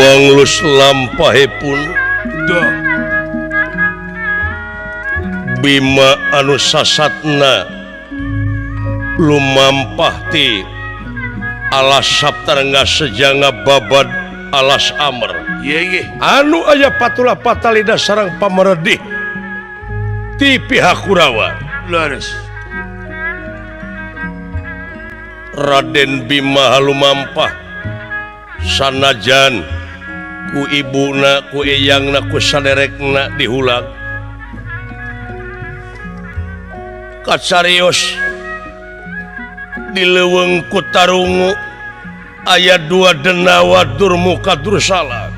Banglus lampahipun Bima anu sasatna lumampah ti alas Saptarengga sejanga babad alas Amer anu aya patula patalida sareng pameredih ti pihak Kurawa. Leres. Raden Bima lumampah sanajan ku ibuna ku eyangna ku saderekna dihulag kacarios di leuweung Kutarungu aya dua denawa Durmuka Dursala.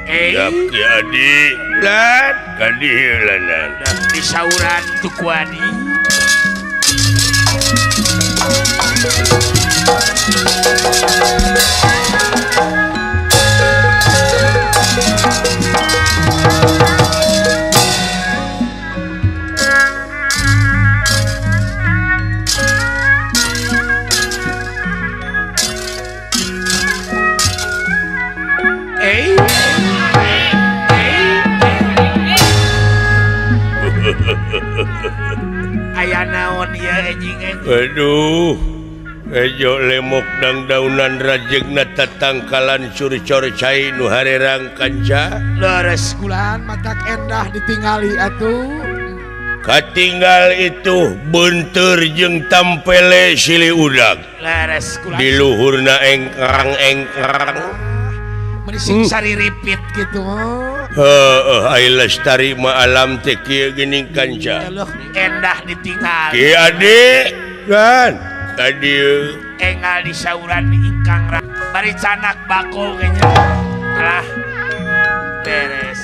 Ki Adi lan kadihilanan disauran tukuani. Aya naon ieu anjing? Aduh, ejo lemok dangdaunan rajegna tatangkalan curcor cai nu harerang kanca. Leres kulan matak endah ditingali atuh. Katinggal itu beunteur jeung tampele silih udag. Leres kulan. Di luhurna engkrang-engkrang. Meuni sariripit kitu. Heeh, ai lestari mah alam teh kieu geuning kanca. Endah ditinggal. Ki Adi kan tadi engal disauran ingkang bari canak bako kayaknya. Alah beres.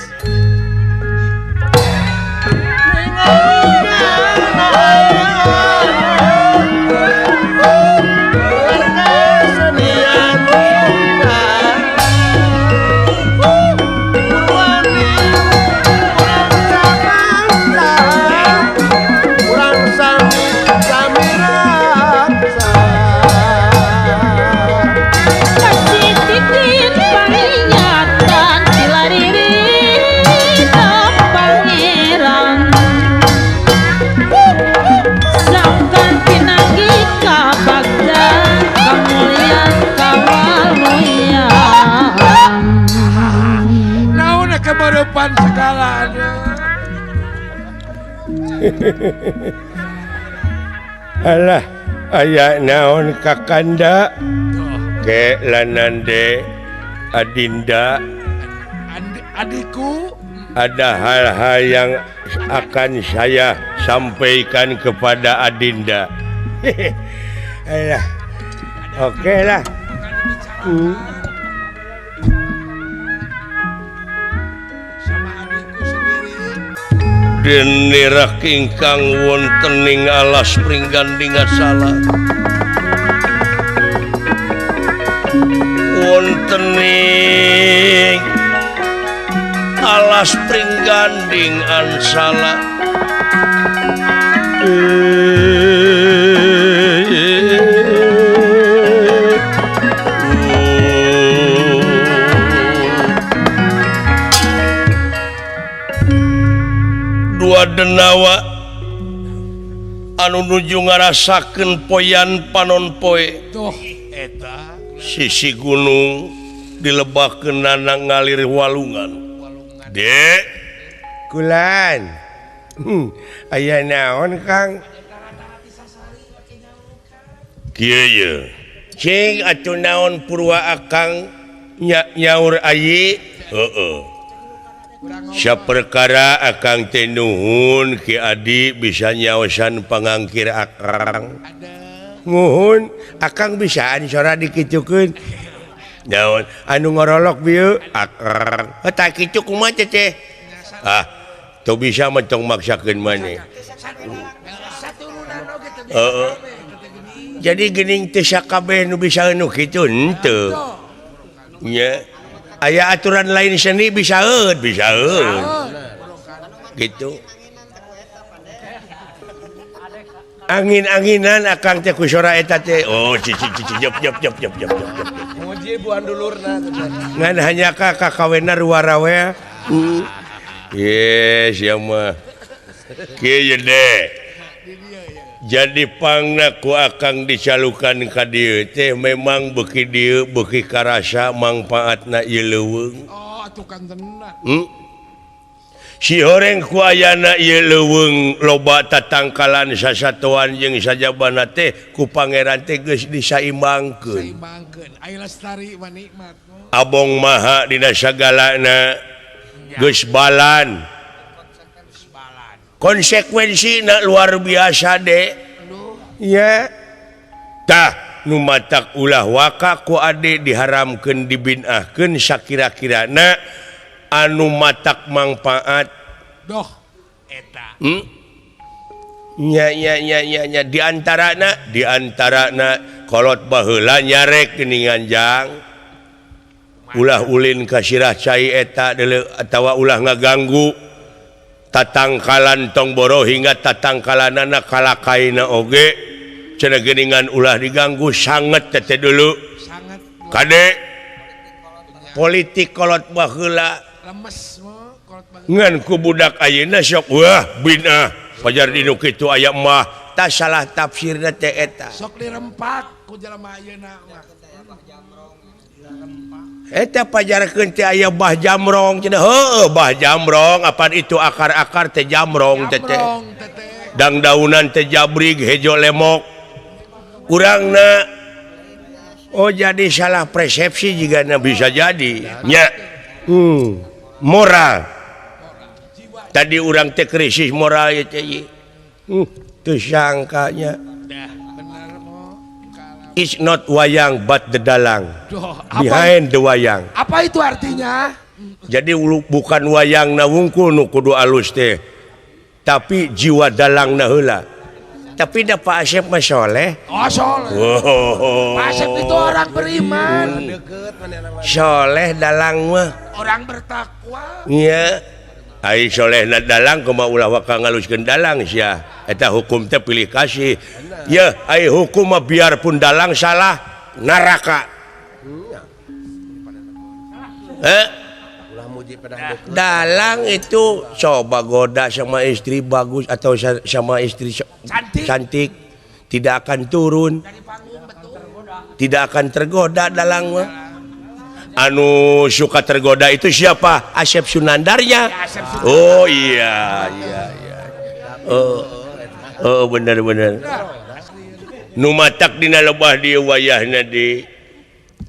Depan segala. Alah, aya naon kakanda ke lanande adinda adikku, ada hal-hal yang akan saya sampaikan kepada adinda. Alah, oke lah. Denira ingkang wonten ing alas Pringganding salah wonten ing alas Pringganding ansala. Dua denawa anu nuju ngarasakeun poyan panon poe eta sisi gunung dilebakeun nana ngalir walungan. Dek kulan aya naon Kang? Kieu ye cing atuh naon purwa akang nyaur ayi. Heeh. Saperkara akang teh nuhun Ki Adi bisa nyaosan pangangkir akang. Nuhun akang bisaan sora dikitukeun. Naon anu ngorolok bieu akang. Tah kitu kumaha teh? Ah, teu bisa mah tong maksakeun maneh. Heeh. Jadi geuning teh sakabeh nu bisa nu kitu henteu. Nya. Aya aturan lain seni bisa bisa gitu. Angin-anginan akang teh ku sora eta teh. Oh, cici cici jep jep jep jep jep jep. Muji buan dulurna. Ngan hanya ka kakawena ruwarawe. Yes, ya mah. Kieu deh. Jadi pangna ku akang dicalukan ka dieu teh memang beuki dieu beuki karasa mangpaatna ieu leuweung. Oh, atuh kantenan. Si horeng ku ayana ieu leuweung loba tatangkalan sasatoan jeung sajabana teh ku pangeran teh geus disaimbangkeun. Saimbangkeun. Aya lestari mah nikmat. Abong maha dina sagalana geus balan. Konsekuensina luar biasa deh. Ya. Tah nu matak ulah waka ku ade diharamkeun dibinahkeun sakira-kirana anu matak mangpaat doh eta. Nya nya nya nya nya diantarana kolot baheula nyarek geuningan jang. Ulah ulin ka sirah cai eta deuleu atawa ulah ngaganggu tatangkalan tong boro hingga tatangkalanana kalakaina oge cenah geuningan ulah diganggu sanget teh dulu. Sanget. Kade politik kolot baheula lemes kolot baheula. Ngan ku budak ayeuna sok wah binah pajar dinu kitu aya mah tah salah tafsirna teh eta. Sok dirempak ku jelema ayeuna mah. Eta pajarkeun teh aya bah jamrong cenah heueuh bah jamrong apan itu akar-akar teh jamrong teh teh. Dangdaunan teh jabrig hejo lemok. Urangna oh jadi salah persepsi jigana bisa jadi nya. Moral. Tadi urang teh krisis moral ieu teh. Teu sangkanya. It's not wayang but the dalang. Duh, behind the wayang. Apa itu artinya? Jadi bukan wayang na wungkul nu kudu alus teh, tapi jiwa dalang na heula. Tapi da Pak Asep mah soleh. Oh, soleh. Oh. Pak Asep itu orang beriman. Soleh dalang mah. Orang bertakwa. Iya. Ai soleh na dalang kumaha ulah waka ngaluskeun dalang sia. Eta hukum teh pilih kasih. Ya, ai hukum mah biarpun dalang salah neraka. Dalang itu coba goda sama istri bagus atau sama istri cantik, cantik tidak akan turun, tidak akan tergoda dalang mah. Anu suka tergoda itu siapa? Asep Sunandarnya. Oh iya iya iya. Oh, oh benar benar. Nu matak dina lebah di wayahna di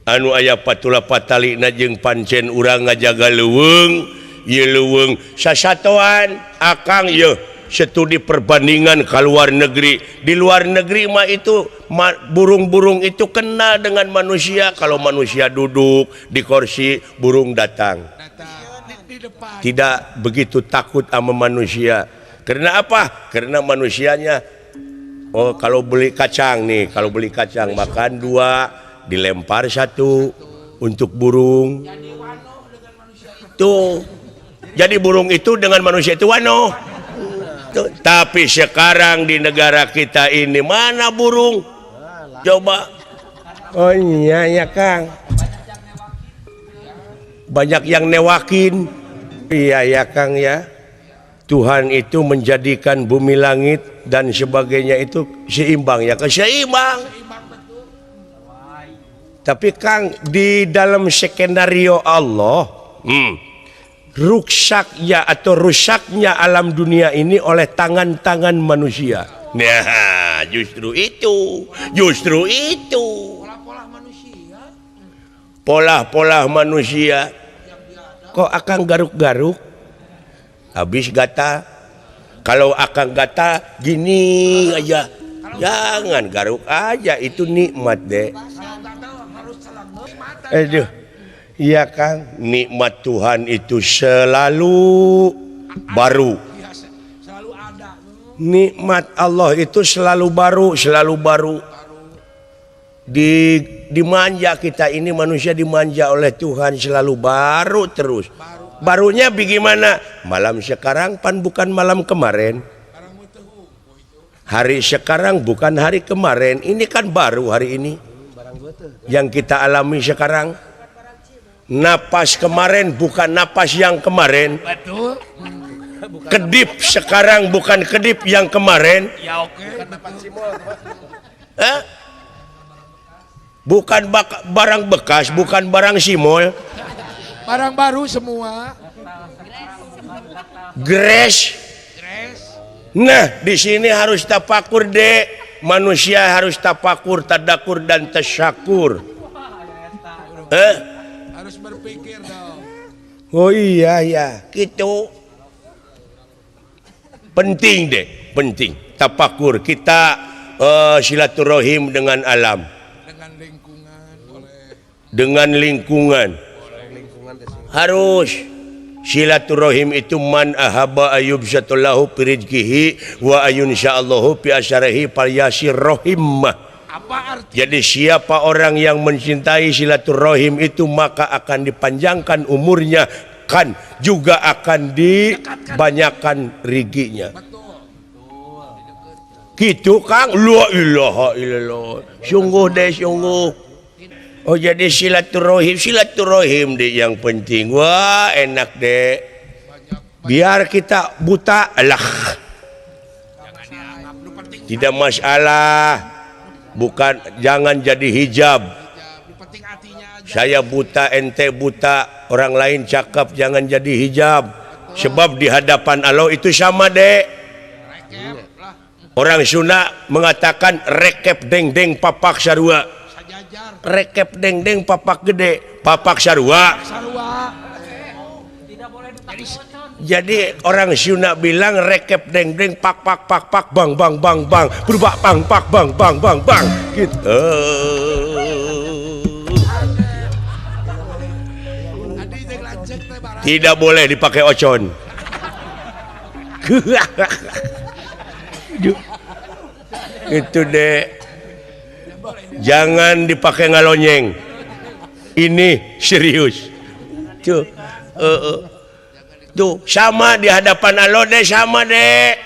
anu aya patula patalina jeung pancen urang ngajaga leuweung, ieu leuweung sasatoan akang ieu studi perbandingan ka luar negeri. Di luar negeri mah itu burung-burung itu kenal dengan manusia. Kalau manusia duduk di kursi, burung datang. Tidak begitu takut sama manusia. Karena apa? Karena manusianya oh kalau beli kacang nih, kalau beli kacang makan dua, dilempar satu untuk burung. Tuh. Jadi burung itu dengan manusia itu wano. Tuh. Tapi sekarang di negara kita ini mana burung? Coba. Oh iya ya Kang. Banyak yang newakin. Iya ya Kang ya. Tuhan itu menjadikan bumi langit dan sebagainya itu seimbang ya, seimbang. Tapi Kang di dalam skenario Allah, rusaknya atau rusaknya alam dunia ini oleh tangan-tangan manusia. Nah, justru itu, justru itu. Pola-pola manusia. Kok akang garuk-garuk? Habis gatal. Kalau akang gatal gini aja. Jangan garuk aja, itu nikmat deh. Aduh. Iya Kang, nikmat Tuhan itu selalu baru. Nikmat Allah itu selalu baru, selalu baru. Dimanja kita ini manusia dimanja oleh Tuhan selalu baru terus. Barunya bagaimana? Malam sekarang pan bukan malam kemarin. Hari sekarang bukan hari kemarin. Ini kan baru hari ini yang kita alami sekarang. Napas kemarin bukan napas yang kemarin. Betul. Kedip sekarang bukan kedip yang kemarin. Ya oke. Hah? Bukan barang bekas, bukan barang simol. Barang baru semua. Grace. Nah, di sini harus tafakur dek. Manusia harus tafakur, tadakur dan tasyakur. Harus berpikir dong. Oh iya ya, gitu. Penting deh, penting. Tafakur kita silaturahim dengan alam, dengan lingkungan, boleh. Dengan lingkungan. Harus silaturahim itu man ahaba ayub satullahu fi rizqihi wa ayun sya'allahu fi asyarihi falyasir rahimah. Apa arti? Jadi siapa orang yang mencintai silaturahim itu maka akan dipanjangkan umurnya, kan juga akan dibanyakkan riginya. Gitu Kang, la ilaha illallah. Sungguh deh, sungguh. Oh jadi silaturahim, silaturahim deh yang penting. Wah enak deh. Biar kita buta lah. Tidak masalah. Bukan, jangan jadi hijab. Saya buta, ente buta, orang lain cakep, jangan jadi hijab. Sebab di hadapan Allah itu sama deh. Orang Sunda mengatakan rekep deng deng papak sarua. Rekep deng deng papak gede, papak sarua. Jadi orang Sunda bilang rekep deng deng pak pak pak pak bang bang bang bang berubah pang pak bang bang bang bang gitu. Tidak boleh dipakai ocon. Itu deh. Jangan dipakai ngalonyeng. Ini serius. Tuh, tuh sama di hadapan Allah deh, sama deh.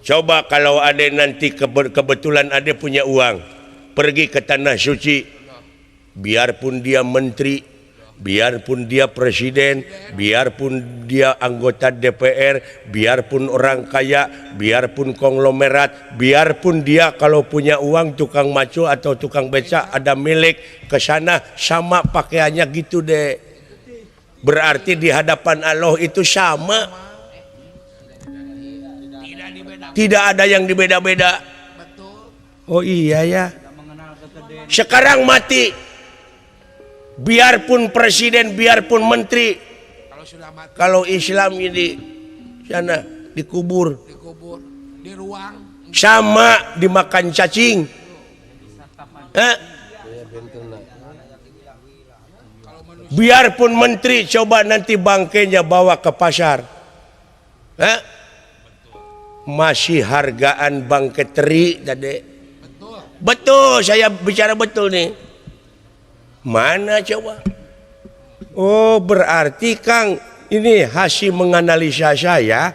Coba kalau ade nanti kebetulan ade punya uang, pergi ke tanah suci, biarpun dia menteri, biarpun dia presiden, biarpun dia anggota DPR, biarpun orang kaya, biarpun konglomerat, biarpun dia kalau punya uang tukang maco atau tukang becak ada milik ke sana, sama pakaiannya gitu deh. Berarti di hadapan Allah itu sama. Tidak ada yang dibeda-beda. Oh iya ya. Sekarang mati. Biarpun presiden, biarpun menteri, kalau Islam ini sana dikubur, di ruang sama dimakan cacing. Biarpun menteri, coba nanti bangkainya bawa ke pasar, masih hargaan bangkai teri tadi. Betul, saya bicara betul nih. Mana coba? Oh berarti Kang, ini hasil menganalisa saya.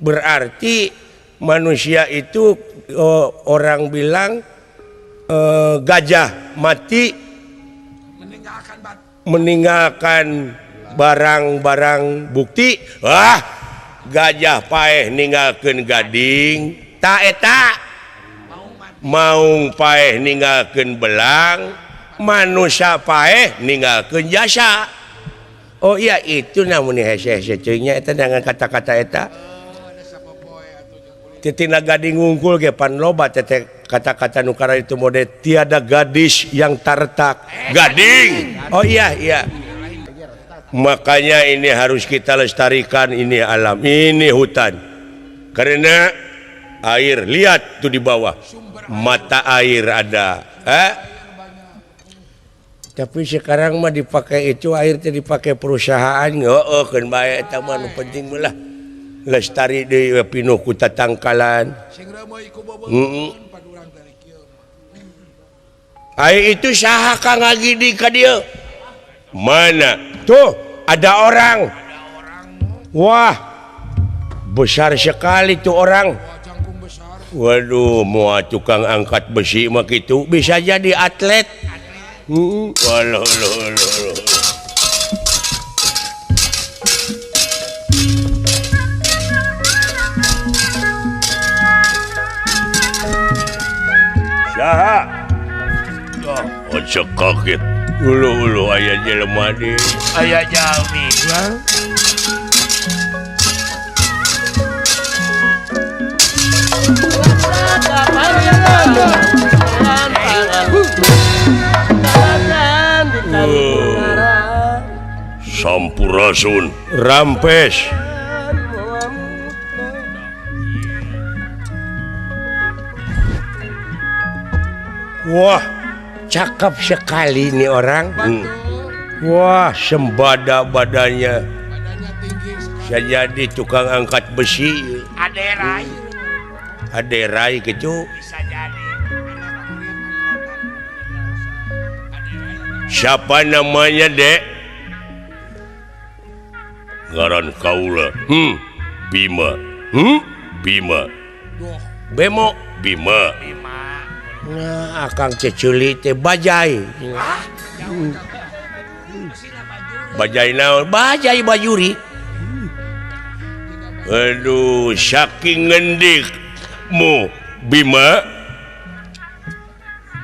Berarti manusia itu orang bilang gajah mati meninggalkan barang-barang bukti. Wah, gajah paeh ninggalkeun gading, ta eta maung paeh ninggalkeun belang, manusia paeh ninggalkeun jasa. Oh iya itu namun hese-hese ceunya eta dengan kata-kata eta. Titina gading ngungkul ge pan loba teh kata-kata nu kara itu mode tiada gadis yang tartak. Gading. Oh iya iya. Makanya ini harus kita lestarikan, ini alam, ini hutan. Karena air, lihat tuh di bawah. Mata air ada. Tapi sekarang mah dipakai itu air teh dipakai perusahaan. Heeh keun bae eta mah nu penting mah lah. Lestari deui pinuh ku tatangkalan. Ai itu saha Kang ngagidi ka dieu? Mana? Tuh ada orang. Wah, besar sekali tuh orang. Waduh, moal tukang angkat besi mah kitu bisa jadi atlet. Waduh, waduh. Saha? Ojo kaget. Ulu-ulu aya jelema deui. Aya jalmi. Sampurasun Rampes. Wah, cakep sekali ini orang. Wah, sembada badannya. Saya jadi tukang angkat besi. Aderai. Aderai gitu. Bisa jadi. Siapa namanya, Dek? Ngaran kaula. Bima. Bima. Bemo. Bima. Bima. Nah, akang ceculi teh bajai. Bajai naon? Bajai bajuri. Aduh, saking ngendikmu Bima.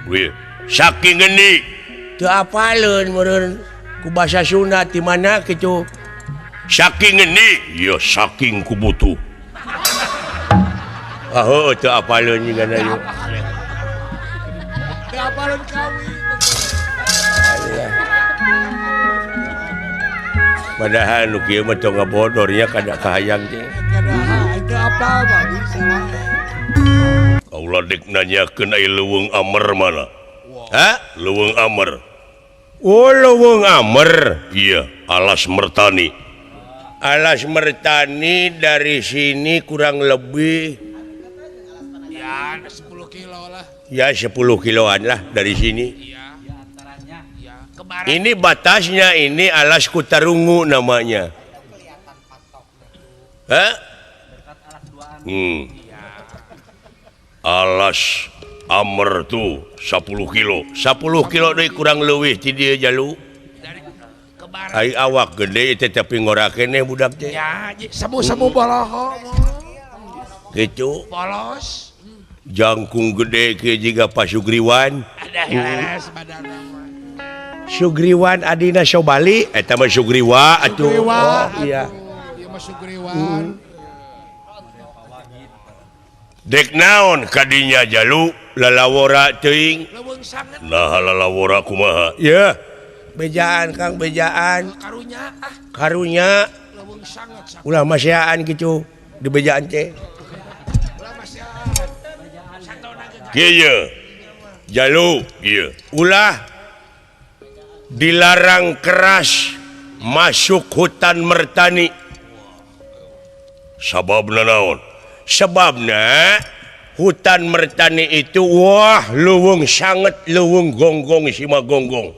Wih, saking ngendik. Teu apaleun meureun ku basa Sunda ti mana kitu. Saking ngendik, ya saking ku butuh. Ah, heueuh teu apaleun jigana ieu. Apalun kawi. Padahal nu kieu mah tong ngabodor nya kada kahayang teh. Itu apa mah bisa. Kaula dek nanyakeun ai leuweung Amer mana? Hah? Leuweung Amer. Oh, leuweung Amer. Iya, alas Mertani. Alas Mertani dari sini kurang lebih ya 10 kilo lah. Ya 10 kiloan lah dari sini. Iya. Ini batasnya, ini alas Kutarungu namanya. Hah? Alas Amer tuh 10 kilo. 10 kilo deui kurang leuwih ti dieu jalu. Ai awak gede teh tapi ngora keneh budak teh. Ya, semu-semu boloho. Gitu. Polos. Jangkung gede ke jiga Pak Sugriwan. Ada leres badanna mah. Sugriwan adina Sobali eta mah Sugriwa atuh. Oh iya. Ieu mah Sugriwan. Dek naon kadinya jalu lalawora teuing. Nah lalawora kumaha? Yeuh. Bejaan Kang bejaan. Karunya ah. Karunya. Leuweung sanget. Ulah masiaan kitu di bejaan teh. Kieu jalu ieu ulah dilarang keras masuk hutan Mertani. Sababna naon? Sebabna hutan Mertani itu wah leuweung sanget, leuweung gonggong sima gonggong.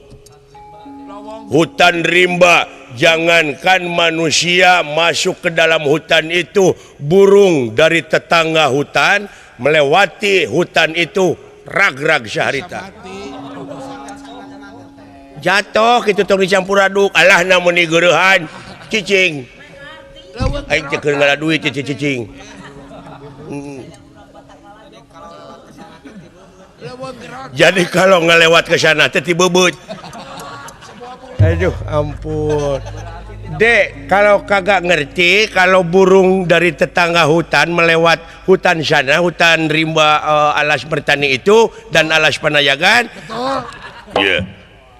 Hutan rimba, jangankan manusia masuk ke dalam hutan itu, burung dari tetangga hutan melewati hutan itu rag-rag saharita. Jatuh kitu tong dicampur aduk, alah namun digeurehan cicing. Aing teh keur ngala duit cicing. Jadi kalau ngelewat ke sana teh tibebeut. Aduh ampun. Dek, kalau kagak ngerti kalau burung dari tetangga hutan melewat hutan sana, hutan rimba alas Mertani itu dan alas Panayagan. Betul. Iya.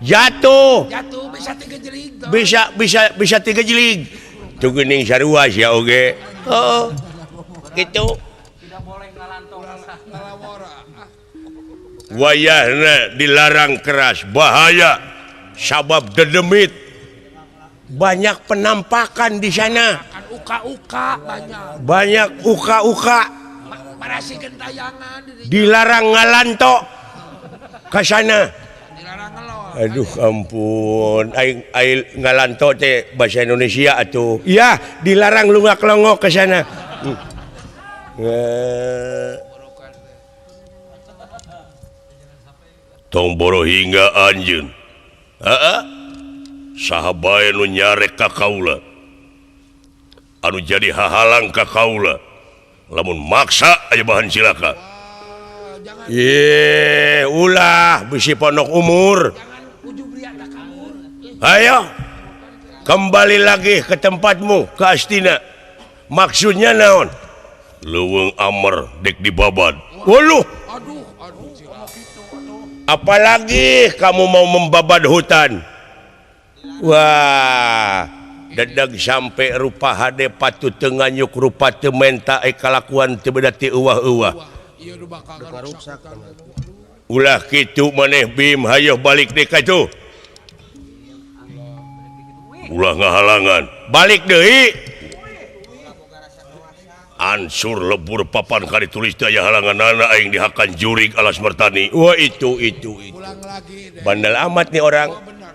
Jatuh. Jatuh bisa tiga jelig. Bisa tiga jelig. Tuh geuning sarua sia oge. Oh. Gitu. Tidak boleh ngalantong ngalawora. Wayahna dilarang keras, bahaya. Sabab dedemit. Banyak penampakan di sana. Uka-uka banyak. Banyak uka-uka. Dilarang ngalanto ke sana. Aduh ampun, aing aing ngalanto teh bahasa Indonesia atuh. Iya, dilarang lunga-kelongok ke sana. Tong boro hingga anjeun. Heeh. Saha bae nu nyarek ka kaula. Anu jadi hahalang ka kaula. Lamun maksa aya bahan cilaka. Ye, ulah bisi pondok umur. Ayo kembali lagi ke tempatmu, ke Astina. Maksudnya naon? Leuweung Amer dek dibabad. Waluh. Apalagi kamu mau membabad hutan. Wah, dedeg sampai rupa hade patut teu nganyuk rupa teu menta kalakuan teu beda ti euwah-euwah. Ulah kitu maneh Bim, hayoh balik deui ka itu. Ulah ngahalangan, balik deui. Ansur lebur papan kali tulis daya halangan anak aing dihakan jurig alas mertani. Wah itu. Pulang lagi deh. Bandel amat nih orang. Oh, benar.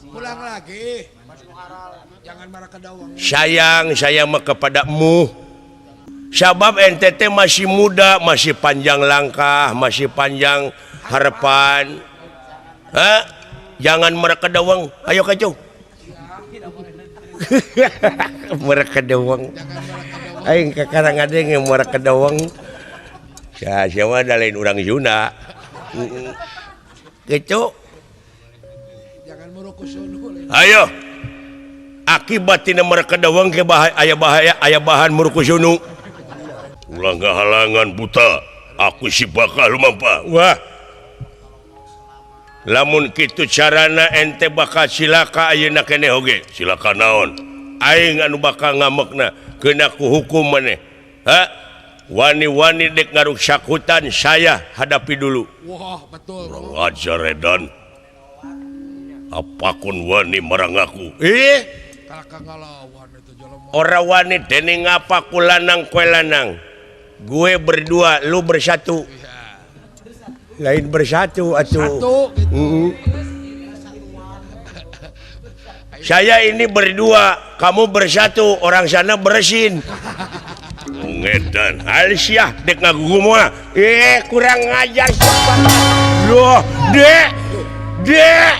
Pulang lagi. Jangan marah ke dawang. Sayang saya mah kepadamu. Sabab NTT masih muda, masih panjang langkah, masih panjang harapan. Hah? Jangan marah ke dawang. Ayo kacau. Marah ke dawang. Aing kakarang ada yang muara kedawang. Siapa ada lain orang Sunda. Gitu. Jangan murukusunu. Ayo. Akibat tina muara kedawang ke bahaya aya bahaya aya bahan murukusunu. Ulah ngahalangan buta. Aku si bakal lumampah. Wah. Lamun kitu carana ente bakal silaka ayeuna keneh oge. Silaka naon? Aing anu bakal ngamekna. Kena ku hukum maneh. Ha? Wani-wani dek ngaruksak hutan saya hadapi dulu. Wah, betul. Kurang ajar edan. Apakun wani marang aku? Ora wani dening apa ku lanang kowe lanang. Gue berdua, lu bersatu. Lain bersatu atuh. Satu gitu. Saya ini berdua, kamu bersatu, orang sana bersin. Ngedan, alsiah dek ngagugu moal. Kurang ngajar siapa? Loh, dek. Dek.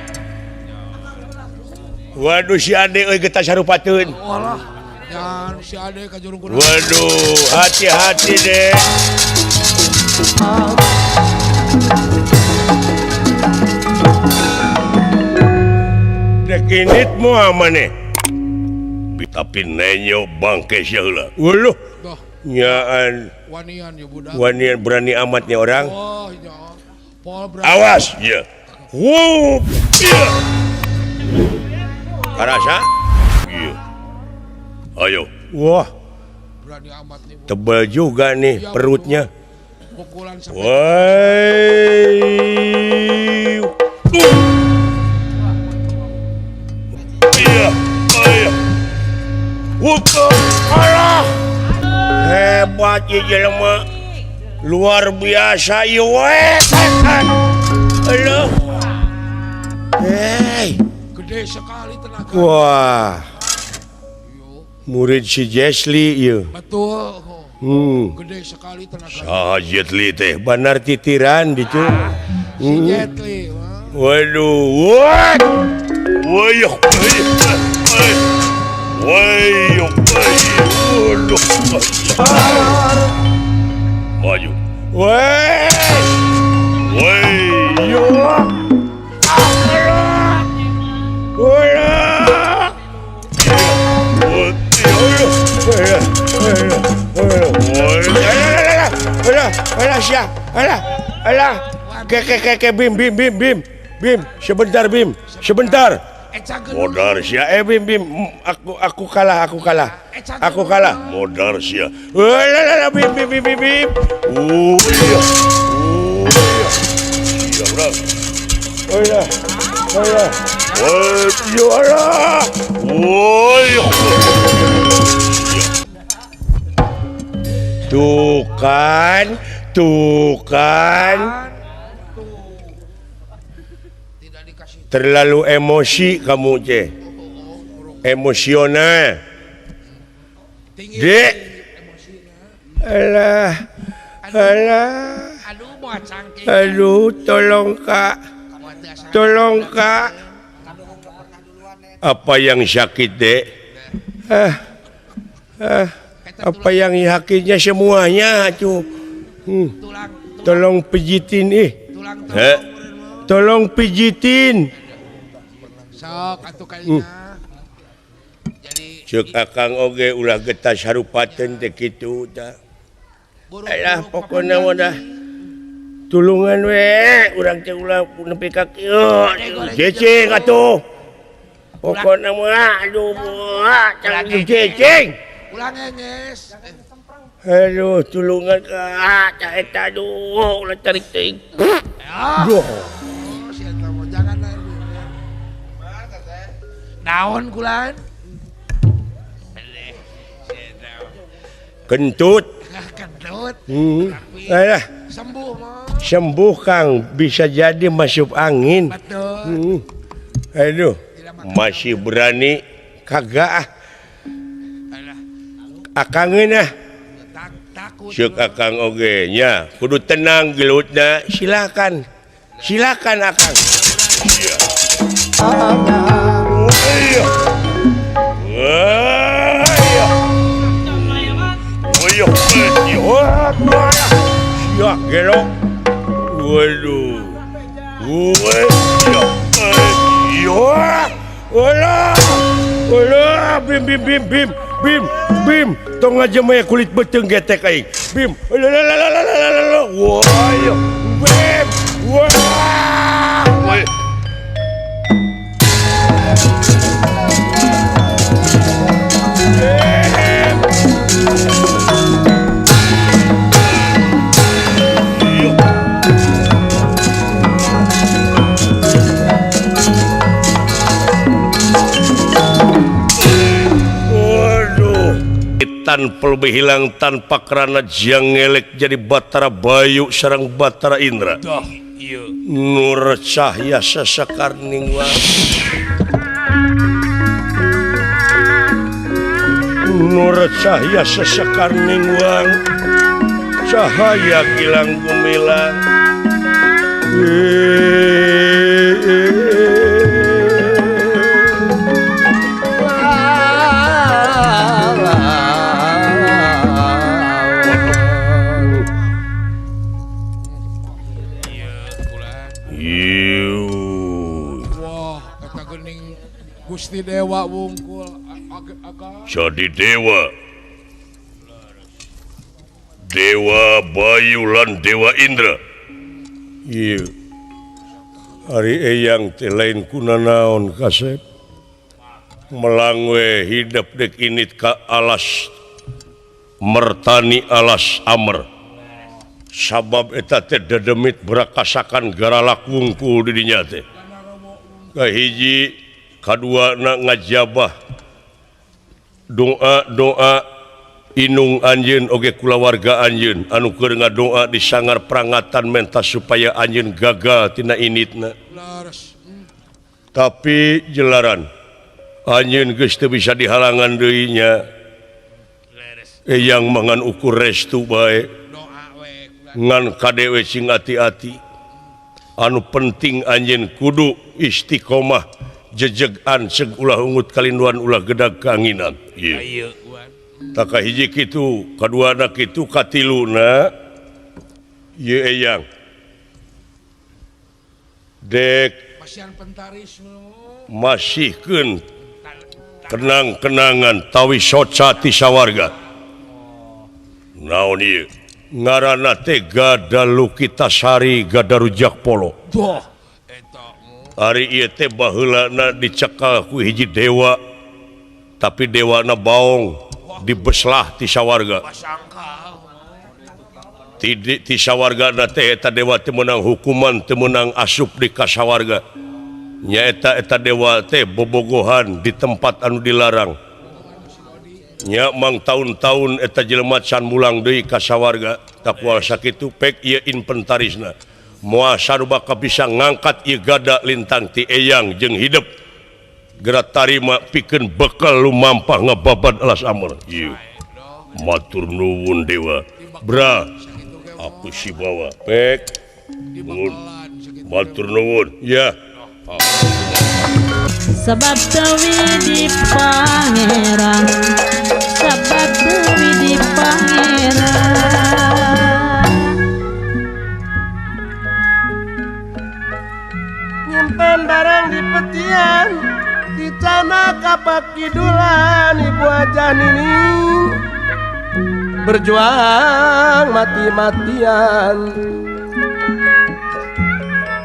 Waduh si Ade euy getas sarupateun. Walah, jangan si Ade ka jurung kuda. Waduh, hati-hati dek. Dek moal maneh. Tapi nenyo bangke sia heula. Waluh. Nyaan. Wanian ya budak. Wanian berani amatnya orang. Oh, nya. Pol berani. Awas, ya. Wup. Ya. Karasa? Iya. Ayo. Wah. Berani amat nih. Tebal juga nih ya, perutnya. Pukulan sampai. Woi. Alah. Hebat ieu jelema. Luar biasa ieu we. Aduh. Hei, gede sekali tenaga. Wah. Murid si Jesli ieu. Betul. Gede sekali tenaga. Saha Jetli teh banar titiran ditu. Si Jetli. Waduh. What? Wayuh. Woi, maju. Woi, woi, ke Bim, Bim, Bim, Bim, Bim, sebentar Bim, sebentar. Modar sia, Bim Bim, aku kalah, aku kalah, aku kalah. Modar sia, Bim Bim Bim Bim Bim. Iya, iya, urang. Iya, iya, iya, Tuh kan, tuh kan. Terlalu emosi kamu, Ce. Emosional. Dek. Alah. Alah. Aduh tolong Kak. Tolong Kak. Apa yang sakit Dek? Apa yang sakitnya semuanya tuh. Tolong pijitin ih. Tolong pijitin. Sok atuh kayaknya. Jadi ceuk akang oge ulah getas harupateun teh kitu tah. Alah pokona mah dah. Tulungan we urang teh ulah nepi ka kieu. Cecing atuh. Pokona mah aduh cecing. Ulah ngenyes. Aduh tulungan ka tah eta aduh ulah tarik teuing. Duh. Naon kulan? Kentut. Kentut. Alah. Sembuh mah. Sembuh Kang, bisa jadi masuk angin. Betul. Aduh, masih berani kagak ah. Akangeun ah. Ceuk akang oge nya, kudu tenang gelutna, silakan. Silakan akang. Iya. Ya, gelo. Waduh. Walah, bim bim bim bim bim bim. Tong aja mah kulit beteng getek aing. Bim. Lalalalalalala. Wah, bim. Wah. Tanpa lebih hilang tanpa kerana jangelek jadi Batara Bayu sareng Batara Indra. Nur cahya sasakarning wang. Nur cahya sasakarning wang. Cahaya gilang gumilang. Gusti Dewa wungkul jadi dewa Dewa Bayu lan Dewa Indra. Iya. Ari eyang teh lain kunanaon kasep. Melangwe hidup dek init ka alas mertani alas amer. Sabab eta teh dedemit berakasakan garalak wungkul di dinya teh. Kahiji kadua na ngajabah doa-doa inung anjeun oge kulawarga anjeun anu keur ngadoa di sangar prangatan menta supaya anjeun gagal tina initna. Tapi jelaran anjeun geus teu bisa dihalangan deui nya. Eyang mangan ukur restu bae ngan kadewe sing ati-ati. Anu penting anjeun kudu istiqomah jejegan seg ulah ungut kalinduan ulah gedag kanginan. Ieu. Taka hiji kitu, kaduana kitu, katiluna ieu eyang. Dek masihkeun kenang-kenangan tawi soca ti sawarga. Naon ieu? Ngaranna teh Gada Lukitasari Gada Rujak Polo. Ari ieu teh baheulana dicekal ku hiji dewa, tapi dewana baong dibeslah ti sawarga. Ti sawargana teh eta dewa teh meunang hukuman teu meunang asup di ka sawarga. Nyaeta eta dewa teh bobogohan di tempat anu dilarang. Nya mang taun-taun eta jelema can mulang deui ka sawarga. Takual sakitu pek ieu inventarisna. Moal sarua bisa ngangkat ieu gada lintang ti eyang jeung hidep. Geura tarima pikeun bekal lumampah ngababad alas amur. Ieu. Matur nuwun dewa. Bra, aku si bawa. Pek. Matur nuwun. Ya. Sebab dewi di pangeran, sebab dewi di pangeran. Nyimpen barang di petian, di tanah kapak kidulan, ibu aja nini berjuang mati-matian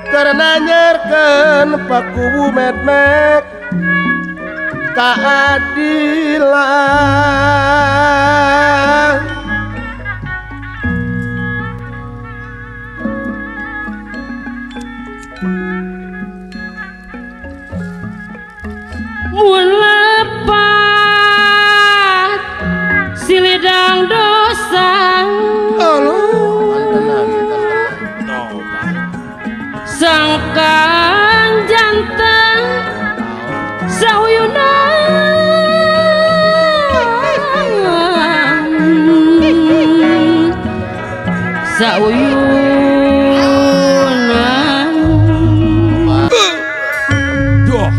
karena nyerken pakubu medmek keadilan. Mun lepat silidang dosa sangkan jantan sauyunan sauyunan. Duh.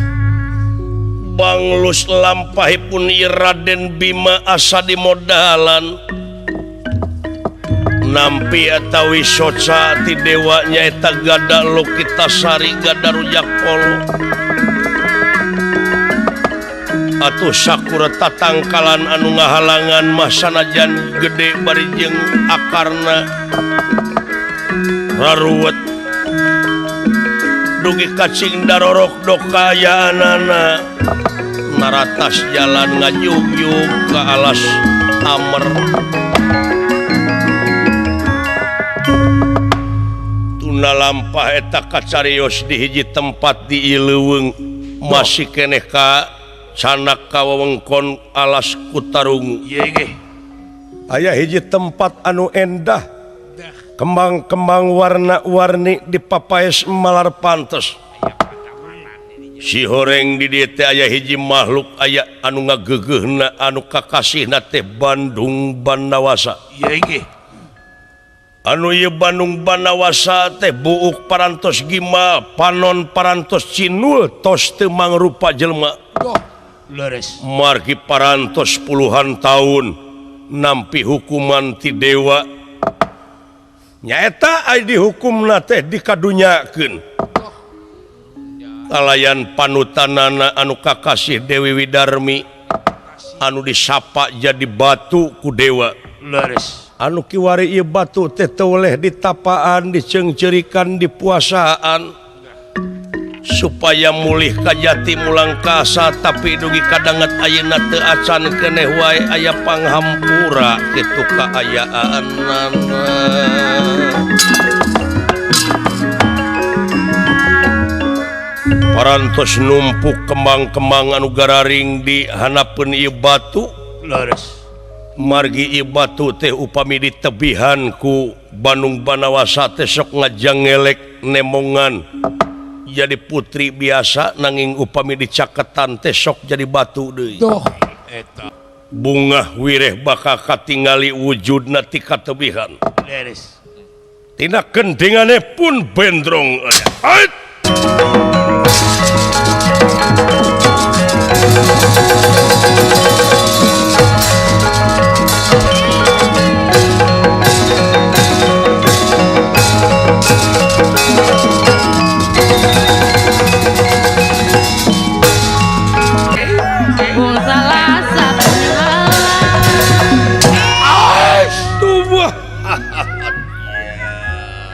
Banglus lampahipun Raden Bima asa di modalan nampi atawi soca ti dewa nyaeta gada Lokitasari gada rujak polo atuh sakura tatangkalan anu ngahalangan mah sanajan gede bari jeung akarna raruwet dugi kacing darorok dok kaayaanana naratas jalan ngajugjug ka alas Amer. Tuna lampah eta kacarios di hiji tempat di Ileuweung masih keneh ka canak ka wewengkon alas Kutarungu. Aya hiji tempat anu endah, kembang-kembang warna-warni dipapaes malar pantes. Si horeng di dieu teh aya hiji makhluk aya anu ngageugeuhna anu kakasihna teh Bandung Bandawasa. Anu ieu Bandung Bandawasa teh buuk parantos gimal, panon parantos cinul, tos teu mangrupa jelema. Margi parantos puluhan tahun nampi hukuman ti dewa. Nyaeta aya dihukumna teh dikadunyakeun. Kalayan panutanana anu kakasih Dewi Widarmi anu disapa jadi batu ku dewa. Anu kiwari ieu batu teh teu weleh ditapaan, diceungceurikan, dipuasaan supaya mulih ka jati mulang kasa, tapi dugi kadanget ayeuna teu acan keneh wae aya panghampura kitu kaayaanana. Parantos numpuk kembang-kembang anu gararing di hanapeun ieu batu. Margi ieu batu teh upami ditebihan ku Bandung Bandawasa teh sok ngajangelek nemongan jadi putri biasa, nanging upami dicaketan teh sok jadi batu deui. Bungah wireh bakal katingali wujudna ti katebihan. Tina kendingane pun bendrong. Ait!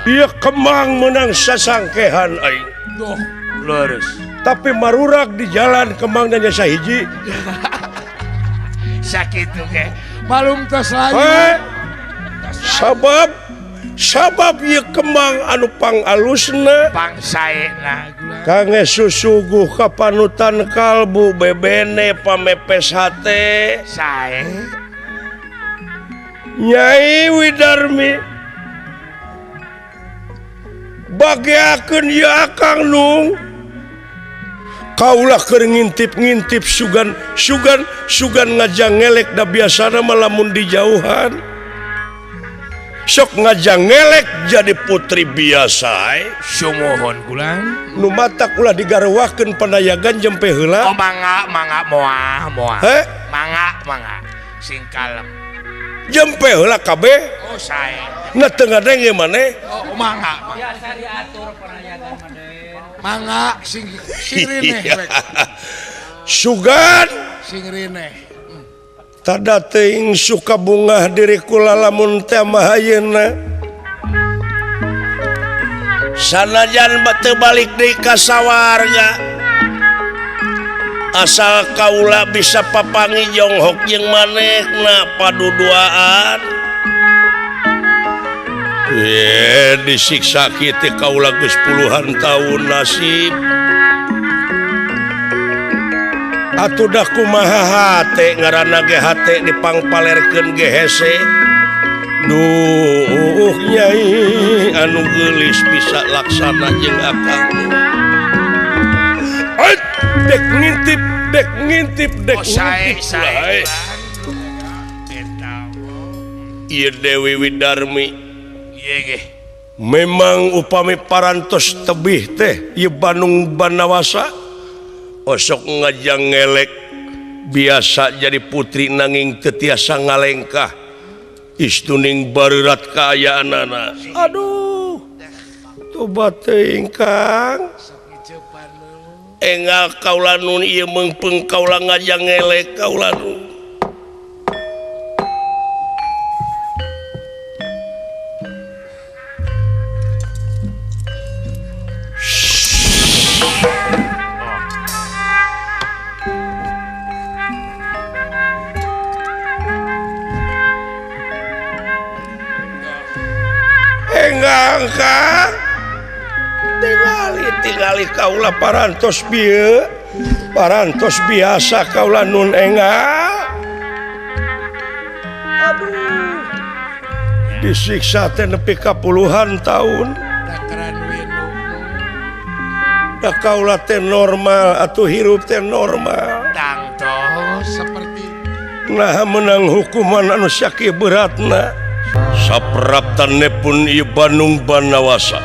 Dia kemang menang sasangkehan aing. Lurus. Tapi marurak di jalan kemang nanya sahiji. Sakitu ge. Malum tos layu. Sabab sabab ieu kemang anu pangalusna pangsaena kangge susuguh ka panutan kalbu bebene pamepes hate sae. Nyai Widarmi bagiakeun ieu akang nung kaulah keur ngintip-ngintip sugan sugan sugan ngajangelek da biasana mah lamun dijauhan Sok ngajang ngelek jadi putri biasa Sumuhun kulang nu matak ulah digarwakeun panayagan jempe heula. Oh mangga mangga moal moal. Heh? Mangga mangga sing kalem. Jempe heula kabeh. Oh sae. Na teu ngadenge maneh. Oh mangga. Biasa diatur panayagan mah Den. Mangga sing sing rineh. Sugan sing rineh. Tada teuing suka bungah diri kula lamun teh mah ayeuna. Sanajan teu balik deui ka sawarga. Asal kaula bisa papangi jonghok jeung manehna paduduaan. Disiksa kitu kaula geus puluhan tahun nasib. Atuh dah kumaha hate ngaranna ge hate dipangpalerkeun ge hese. Duh nyai anu geulis bisa laksana jeung akang. Ait dek ngintip dek ngintip dek oh, sae, ngintip sae. Ieu Dewi Widarmi. Ieu ge. Memang upami parantos tebih teh ieu Bandung Banawasa. Osok ngajang ngelek biasa jadi putri nanging teu tiasa ngalengkah istuning bareurat kaayaanana. Aduh tobat teuing Kang. Engal kaula nun ieu meungpeung kaula ngajang ngelek kaula nun. Enggang Kang tingali kaula parantos bieu parantos biasa kaula nun enggal. Aduh disiksa teh nepi ka puluhan tahun. Da kaula teh normal atuh hirup teh normal tangtos seperti nah menang hukuman anu sakieu beratna. Sapraptane pun ieu Bandung Banawasa.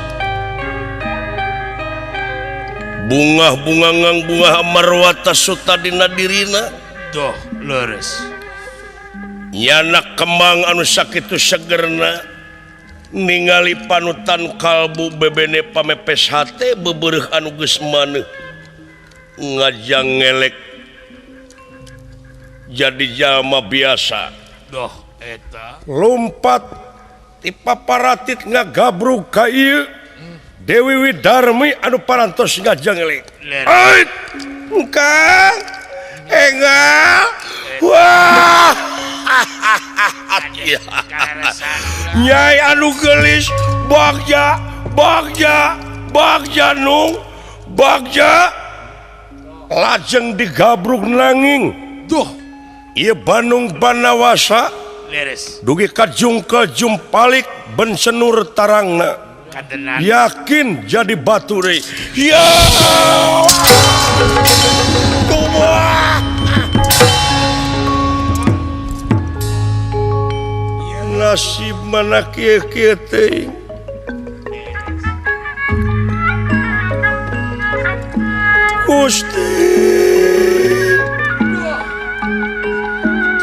Bungah bungangang bungah marwata suta dina dirina. Doh leres. Nyana kembang anu sakitu segerna ningali panutan kalbu bebene pamepes hate bebereuh anu geus maneuh ngajang ngelek jadi jalma biasa. Doh eta lompat ti paparatit ngagabrug ka ieu Dewi Widarmi anu parantos ngajang ngelek. Ait engkang enggal wah. Nyai anu geulis bagja bagja bagja nung bagja lajeng digabrug nanging duh ieu Bandung Banawasa leres dugi ka jungkel jumpalik ben senur tarangna yakin jadi batu deui. Ya kumaha nasib mana kieu-kieu teuing. Gusti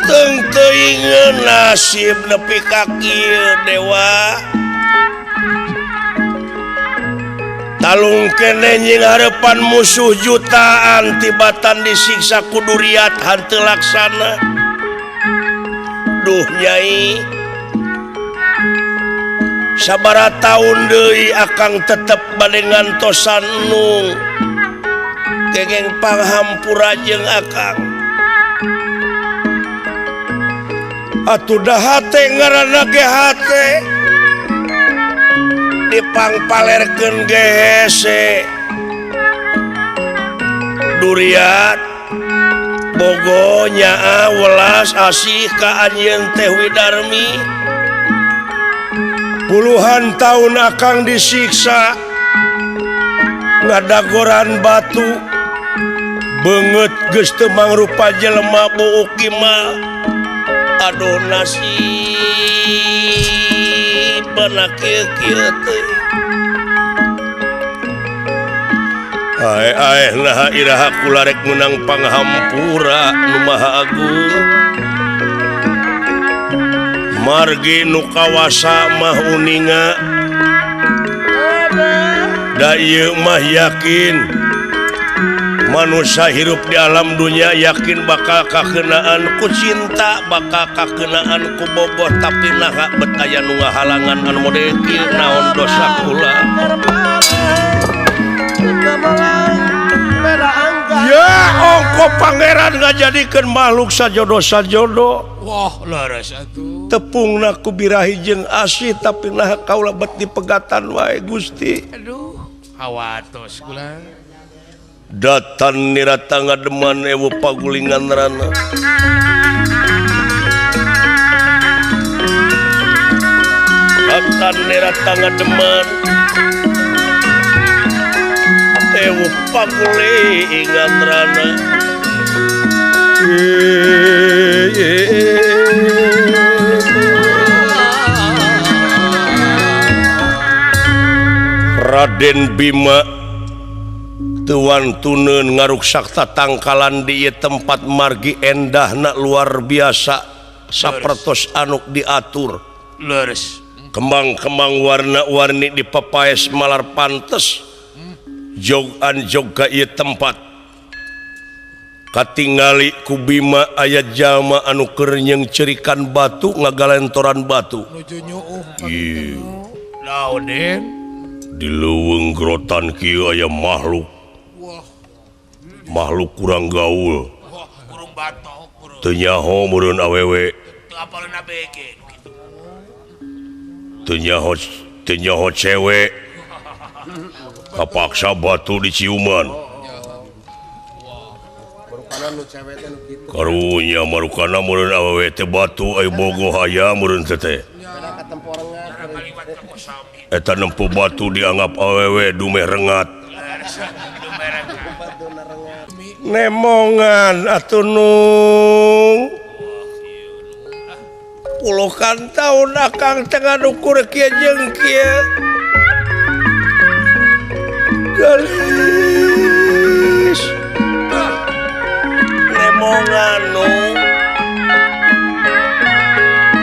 teung teuingeun nasib nepi ka kieu dewa. Talung kene nying hareupan musuh jutaan tibatan disiksa ku duriat hanteu laksana. Duh nyai sabaraha taun deui akang tetep bade ngantosan nung kengeng panghampura jeung akang. Atuh da hate ngaranna ge hate dipangpalerkeun ge hese duriat bogo nyaa welas asih ka anjeun teh Widarmi. Puluhan tahun akang disiksa ngadagoran batu beungeut geus teu mangrupa jelema buuk kimal. Aduh nasib. nasibna kieu-kieu teh. Ae ae naha iraha kula rek meunang panghampura nu Maha Agung. Margi nu kawasa mah uninga. Da ieu mah yakin manusia hirup di alam dunia yakin bakal kakenaan ku cinta, bakal kakenaan ku bogoh, tapi naha bet aya nu ngahalangan anu model kieu naon dosa kula. Ya ongko pangeran ngajadikeun makhluk sajodo-sajodo. Wah, leres atuh. Tepungna ku birahi jeung asih tapi naha kaula bet dipegatan wae Gusti. Aduh, hawatos kula. Datan nirata ngademan ewu pagulingan rana. Datan nirata ngademan ewu pagulingan rana. Raden Bima tuan tuneun ngaruksak tatangkalan di ieu tempat margi endahna luar biasa sapertos anu diatur. Leres. Kembang-kembang warna-warni di papaes malar pantes. Jogan jog ka ieu tempat. Katingali ku Bima aya jalma anu keur nyeungceurikan batu ngagalentoran batu. Nuju nyuuh. Ieu. Naon Den? Di leuweung grotan kieu aya makhluk. Makhluk kurang gaul. Kurang batok, kurang. Teu nyaho meureun awewe. Teu apaleun ABG kitu. Teu nyaho cewe. Kapaksa batu diciuman. Karunya marukana meureun awewe teh batu aya bogoh aya meureun teh teh. Eta nempo batu dianggap awewe dumeh rengat. Nemongan atuh nung puluhan tahun akang teh ngadukur kieu jeung kieu. Gelis nemongan nung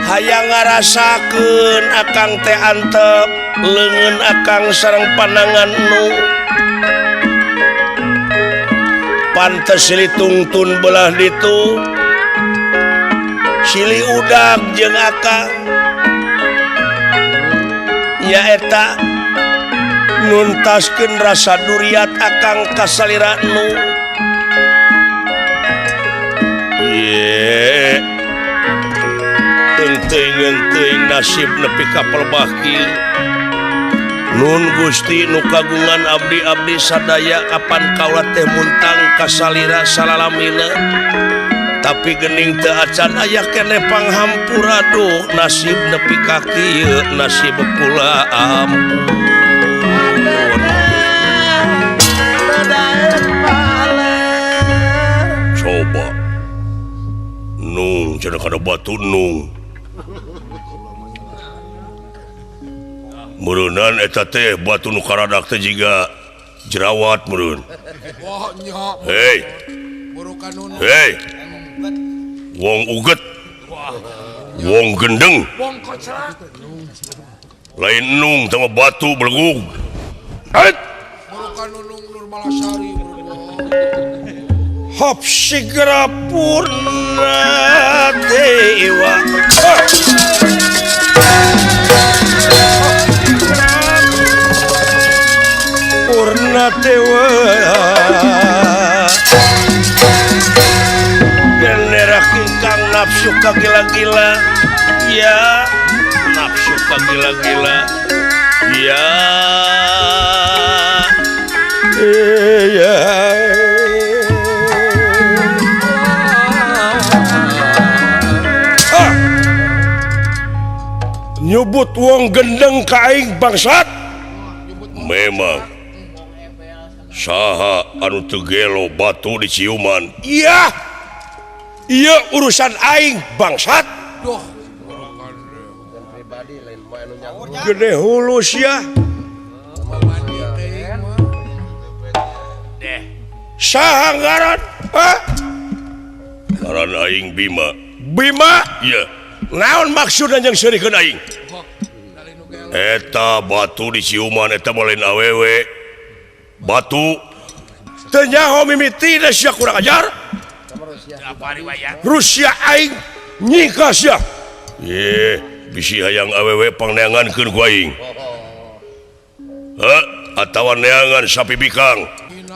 hayang ngarasakeun akang teh antep leungeun akang sareng panangan nu pantes silih tungtun belah ditu silih udag jeung akang nyaeta nuntaskeun rasa duriat akang ka salira nu. Ye teuing-teuing nasib nepi ka pelebah kieu. Nun Gusti nu kagungan abdi-abdi sadaya kapan kaula teh muntang ka salira salalamina. Tapi gening teu acan aya keneh panghampura duh nasib nepi ka kieu nasib kula ampun. Coba nung cenah kana batu nung. Meureunnan eta teh batu nu karadak teh jiga jerawat meureun. Wah nya. Hei. Hei. Wong uget. Wong gendeng. Wong kocrak. Lain nung teh mah batu belegug. Ait. Burukan Nunung Nurmalasari Hop segera purna dewa. Purna dewa. Genera kingkang nafsu kagila-gila. Ya, nafsu kagila-gila. Ya. Ya. Nyebut wong gendeng ka aing bangsat. Memang saha anu teu gelo batu diciuman. Iya. Iya urusan aing bangsat. Duh. Gede hulus ya. Saha ngaran? Hah? Ngaran aing Bima. Bima? Iya. Naon maksudna jeung seurikeun aing? Eta batu di ciuman eta mah lain awewe. Batu teu nyaho mimiti da sia kurang ajar. Rusia aing nyika sia. Ye, bisi hayang awewe pangneangankeun ku aing. Heh, atawa neangan sapi bikang.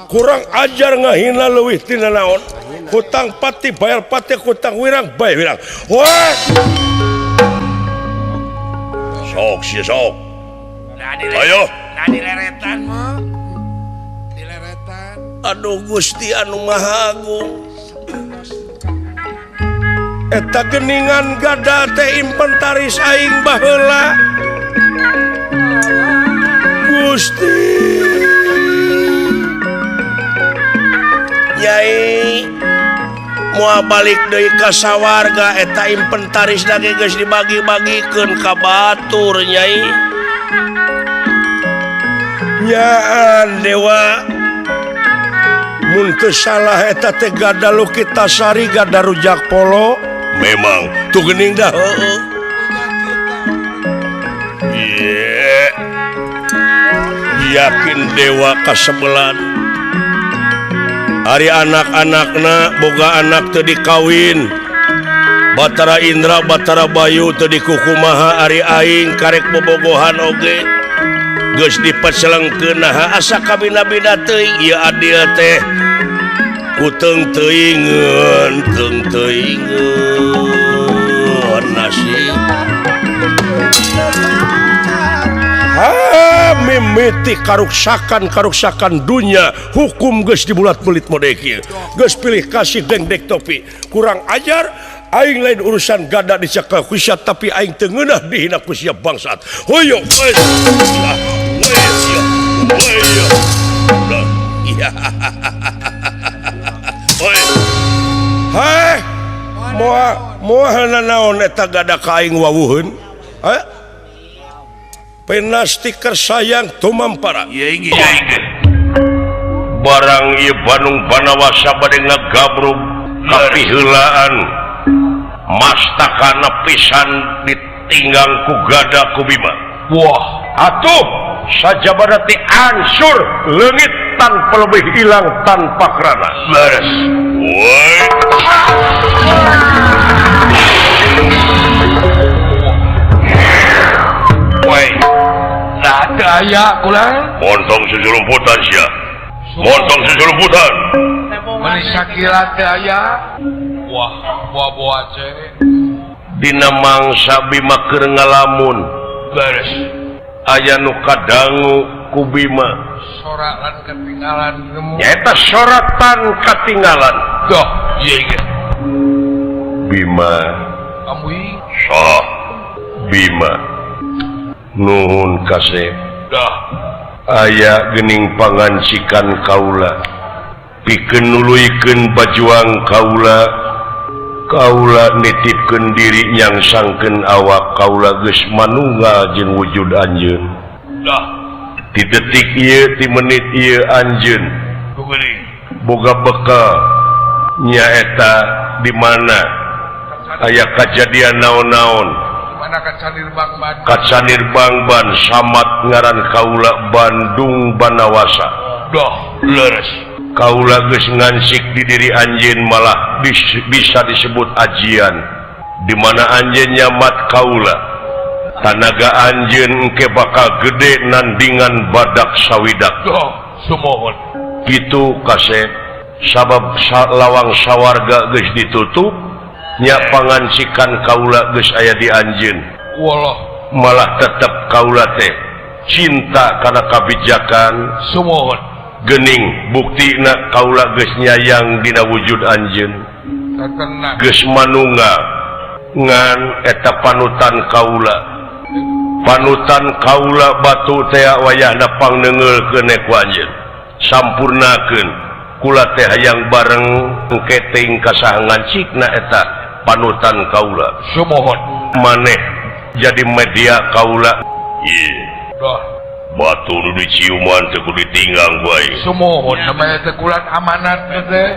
Kurang ajar ngahina leuwih tina naon. Hutang pati bayar pati, hutang wirang bayar wirang. Wah. Sok sia sok. Ayo. Nah dileretan mah. Dileretan. Aduh Gusti anu Maha Agung. Eta geningan gada teh inventaris aing baheula. Gusti. Nyai moal balik deui ka sawarga eta inventaris lagi geus dibagi-bagikeun ka batur Nyai. Nyaan dewa mun teu salah eta teh gada Lukitasari gada Rujak Polo. Memang tuh geuning dah heueuh. Ye. Yakin dewa kasebelan. Ari anak-anakna boga anak teu dikawin. Batara Indra Batara Bayu teu dikukumaha ari aing karek bobogohan oge. Geus dipecelengkeun naha asa kabina-bina teuing ieu adil teh. Kuteung teuingeun, teung teuingeun nasib. Ha mimiti karuksakan-karuksakan dunya hukum geus dibulat-bulit mode kieu. Geus pilih kasih dengdek topi. Kurang ajar aing lain urusan gada dicekal ku sia tapi aing teu ngeunah dihina ku sia bangsat. Hoyo. Heh, moal nanaon eta gada ka aing wawuheun? Heh? Pena stiker sayang tumampara. Barang ieu Bandung Banawasa bade ngagabrug kapiheulaan mastakana pisan ditinggang ku gada ku Bima. Wah, atuh sajabana ti ansur leungit tanpa lebih hilang tanpa kerana. Beres. Woi. Woi. Nah, aya kurang. Montong susulumputan sia. Montong susulumputan. Meni sakila teu aya. Wah, buah-buah ce. Dina mangsa Bima keur ngalamun. Beres. Aya nu kadangu ku Bima. Sorakan ketinggalan nemu. Nyaeta soratan katinggalan. Doh, ieu ge. Bima. Amui. Sok. Bima. Nuhun kasep. Dah. Aya geuning pangancikan kaula. Pikeun nuluykeun bajuang kaula. Kaula nitipkeun diri nyangsangkeun awak kaula geus manunggal jeung wujud anjeun. Dah. Ti detik ieu ti menit ieu anjeun boga bekal nyaeta di mana aya kajadian naon-naon. Kacanir Bangban samat ngaran kaula Bandung Banawasa. Dah, leres. Kaula geus ngansik di diri anjeun malah bisa disebut ajian. Di mana anjeun nyamat kaula. Tanaga anjeun engke bakal gede nandingan badak sawidak. Dah, sumohon. Kitu kasep sabab lawang sawarga geus ditutup. Nya pangancikan kaula geus aya di anjeun. Walah, malah tetep kaula teh cinta kana kabijakan. Sumohon. Gening buktina kaula geus nyayang dina wujud anjeun. Geus manunggal ngan eta panutan kaula. Panutan kaula batu teh wayahna pangneungeulkeun ku anjeun. Sampurnakeun kula teh hayang bareng engketing kasahangan cikna eta panutan kaula. Sumohon. Maneh jadi media kaula Dah batu nu diciuman teh kudu ditinggang bae. Sumuhun namanya teh kulan amanat teh.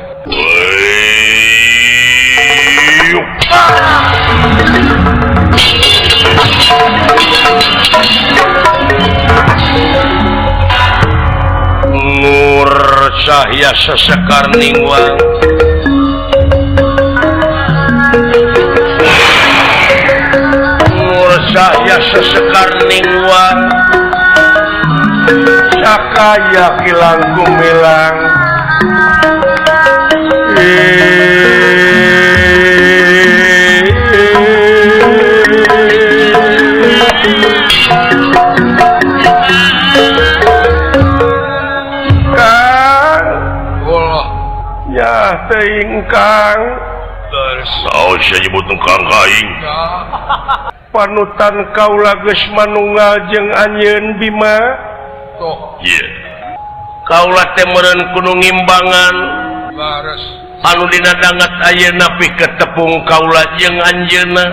Nur cahya sesekar ningwang Nur cahya sesekar ningwang sakaya kilang gumilang Kang Allah ya teuing Kang terus sia nyebut nu Kang kaing panutan kaula geus manunggal jeung anjeun Bima. Yeah. Kaula teh meureun kudu ngimbangan anu dina dangat ayeuna pikeun tepung kaula jeung anjeunna.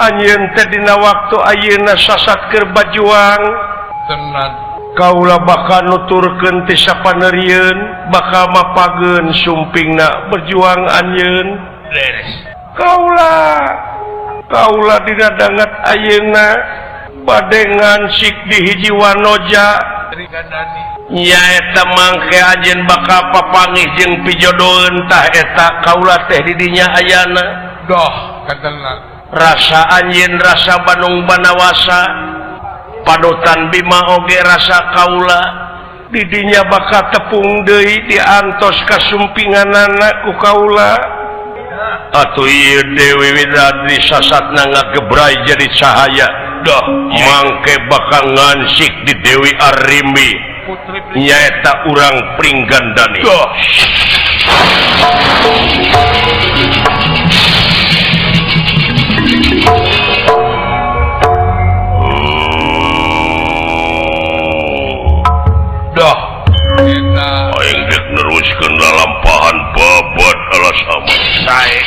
Anjeun teh dina waktu ayeuna sasat keur bajuang tenan. Kaula bakal nuturkeun ti sapanerieun bakal mapageun sumpingna berjuang anjeun. Leres. Kaula dina dangat ayeuna badengan sik di hiji wanoja nyaeta mangke anjeun bakal papangih jeung pijodoeun tah eta kaula teh di dinya ayana. Doh katana rasa anjeun rasa Bandung Banawasa padutan Bima oge rasa kaula di dinya bakal tepung deui diantos kasumpinganana ku kaula. Atuh ieu Dewi Widadari sasatna ngagebray jadi cahaya. Dah mangke bakal ngansik di Dewi Arimbi nyaeta urang Pringgandani. Dah dah eta aing dek neruskeun lalampahan babad alas amat sae.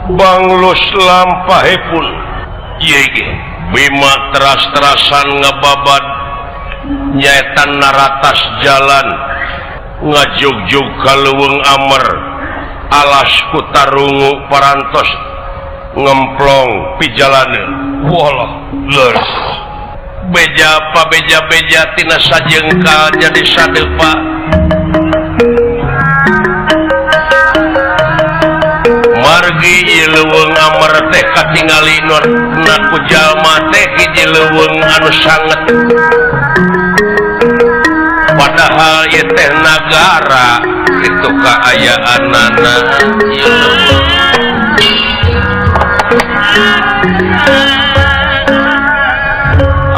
Banglus lampahipun ieu Bima teras-terasan ngebabad nyaeta naratas jalan ngajugjug ka leuweung amer alas kutarungu parantos ngemplong pijalaneun. Walah leres beja pa beja-beja tina sajengkal jadi sadepa. Margi ieu leuweung amer teh katingali na ku jalma teh hiji leuweung anu sanget padahal ieu teh nagara kitu kaayaanana ieu leuweung.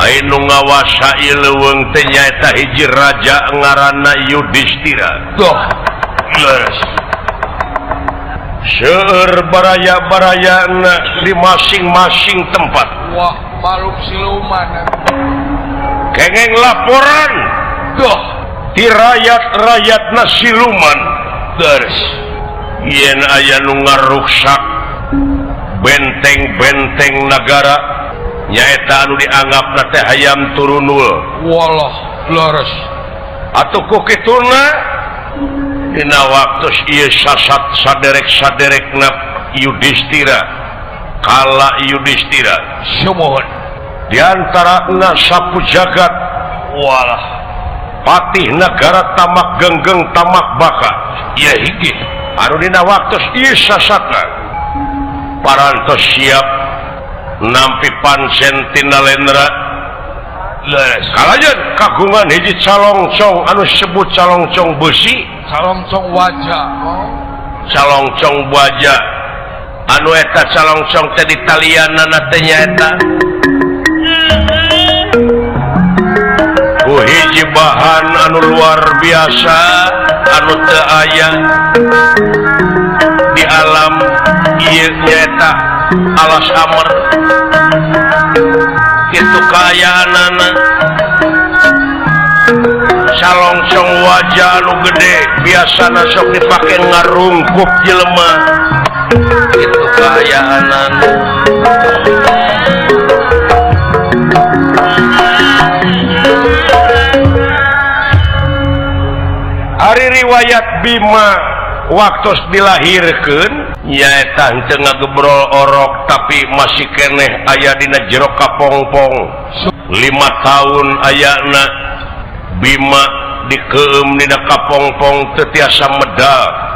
Anu ngawasa ieu leuweung teh nyaeta hiji raja ngaranna Yudhistira. Doh leres seueur baraya-barayana di masing-masing tempat. Wah makhluk siluman kengeng laporan doh di rakyat-rakyatna siluman. Terus yen aya nu ngaruksak benteng-benteng nagara nyaeta anu dianggapna teh hayam turunul. Walah leres atuh ku kituna dina waktu ieu sasat saderek-saderekna Yudhistira kala Yudhistira sumuhun diantara na sapu jagat. Walah patih nagara tamak genggeng tamak baka ieu hiji anu dina waktu ieu sasatna parantos siap nampi pansen tina lendra. Leres kalajen kagungan hiji calongcong anu sebut calongcong besi calongcong wajah. Oh. Calongcong baja anu eta calongcong teh ditalianana teh nyaeta ku hiji bahan anu luar biasa anu teu aya di alam ieu nyaeta alas amer kitu kaayaanana. Calongcong wajah anu gede biasana sok dipake ngarungkup jelema. Itu kaayaanan. Ari riwayat Bima waktu dilahirkeun nyaeta henteu ngagebrol orok tapi masih keneh aya dina jero kapongpong. 5 tahun ayana Bima dikeum dina kapongpong teu tiasa medal.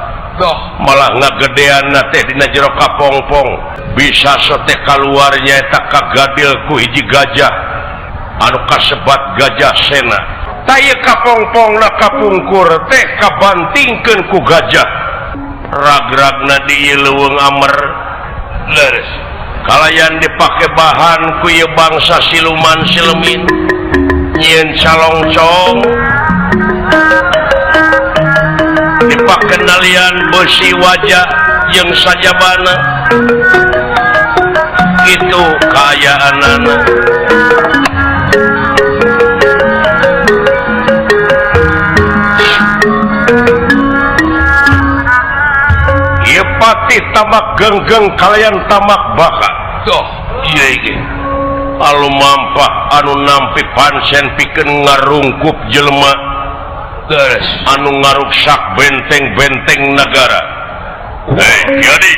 Malah ngagedeanna teh dina jero kapongpong. Bisa sote kaluar nyaeta kagadil ku hiji gajah anu kasebat gajah sena. Tah ieu kapongpongna kapungkur teh kabantingkeun ku gajah. Ragragna di ieu leuweung amer. Leres. Kalayan dipake bahan ku ieu bangsa siluman silemin. Nyieun calongcong. Dipakenalian besi wajah jeung sajabana. Kitu kaayaanana. Ieu patih tamak genggeng kalayan tamak baka. Doh, ieu ge. Anu mampah anu nampi pansen pikeun ngarungkup jelema. Terus anu ngaruksak benteng-benteng nagara. Hei, jadi.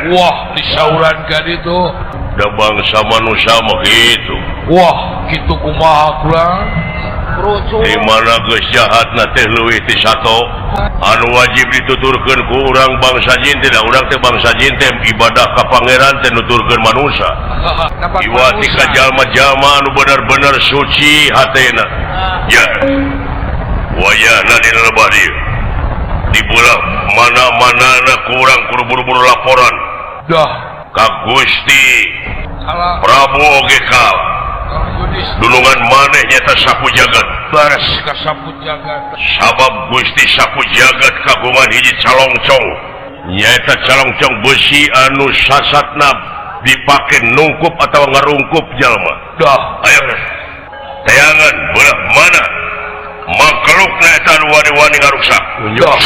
Wah, disauran kan itu. Da bangsa manusia mah kitu. Wah, kitu kumaha kurang? Di mana geus jahatna teh leuwih ti sato. Anu wajib dituturkeun ku urang bangsa jin teh, da urang teh bangsa jin teh ibadah ka pangeran teh nuturkeun manusia. Iwati ka jalma-jalma anu bener-bener suci hatena. Ya. Wayahna dina lebah dieu. Di belah mana-mana ku urang kudu buru-buru laporan. Dah ka Gusti Prabu oge kalah. Dulungan maneh nyata sapu jagat. Bares ka sapu jagat. Sabab Gusti sapu jagat kagungan hiji calongcong. Nyaeta calongcong besi anu sasatna dipake nungkup atau ngarungkup jalma. Dah, ayo. Tayangan belah mana? Makhlukna eta anu wani-wani ngaruksak. Dah.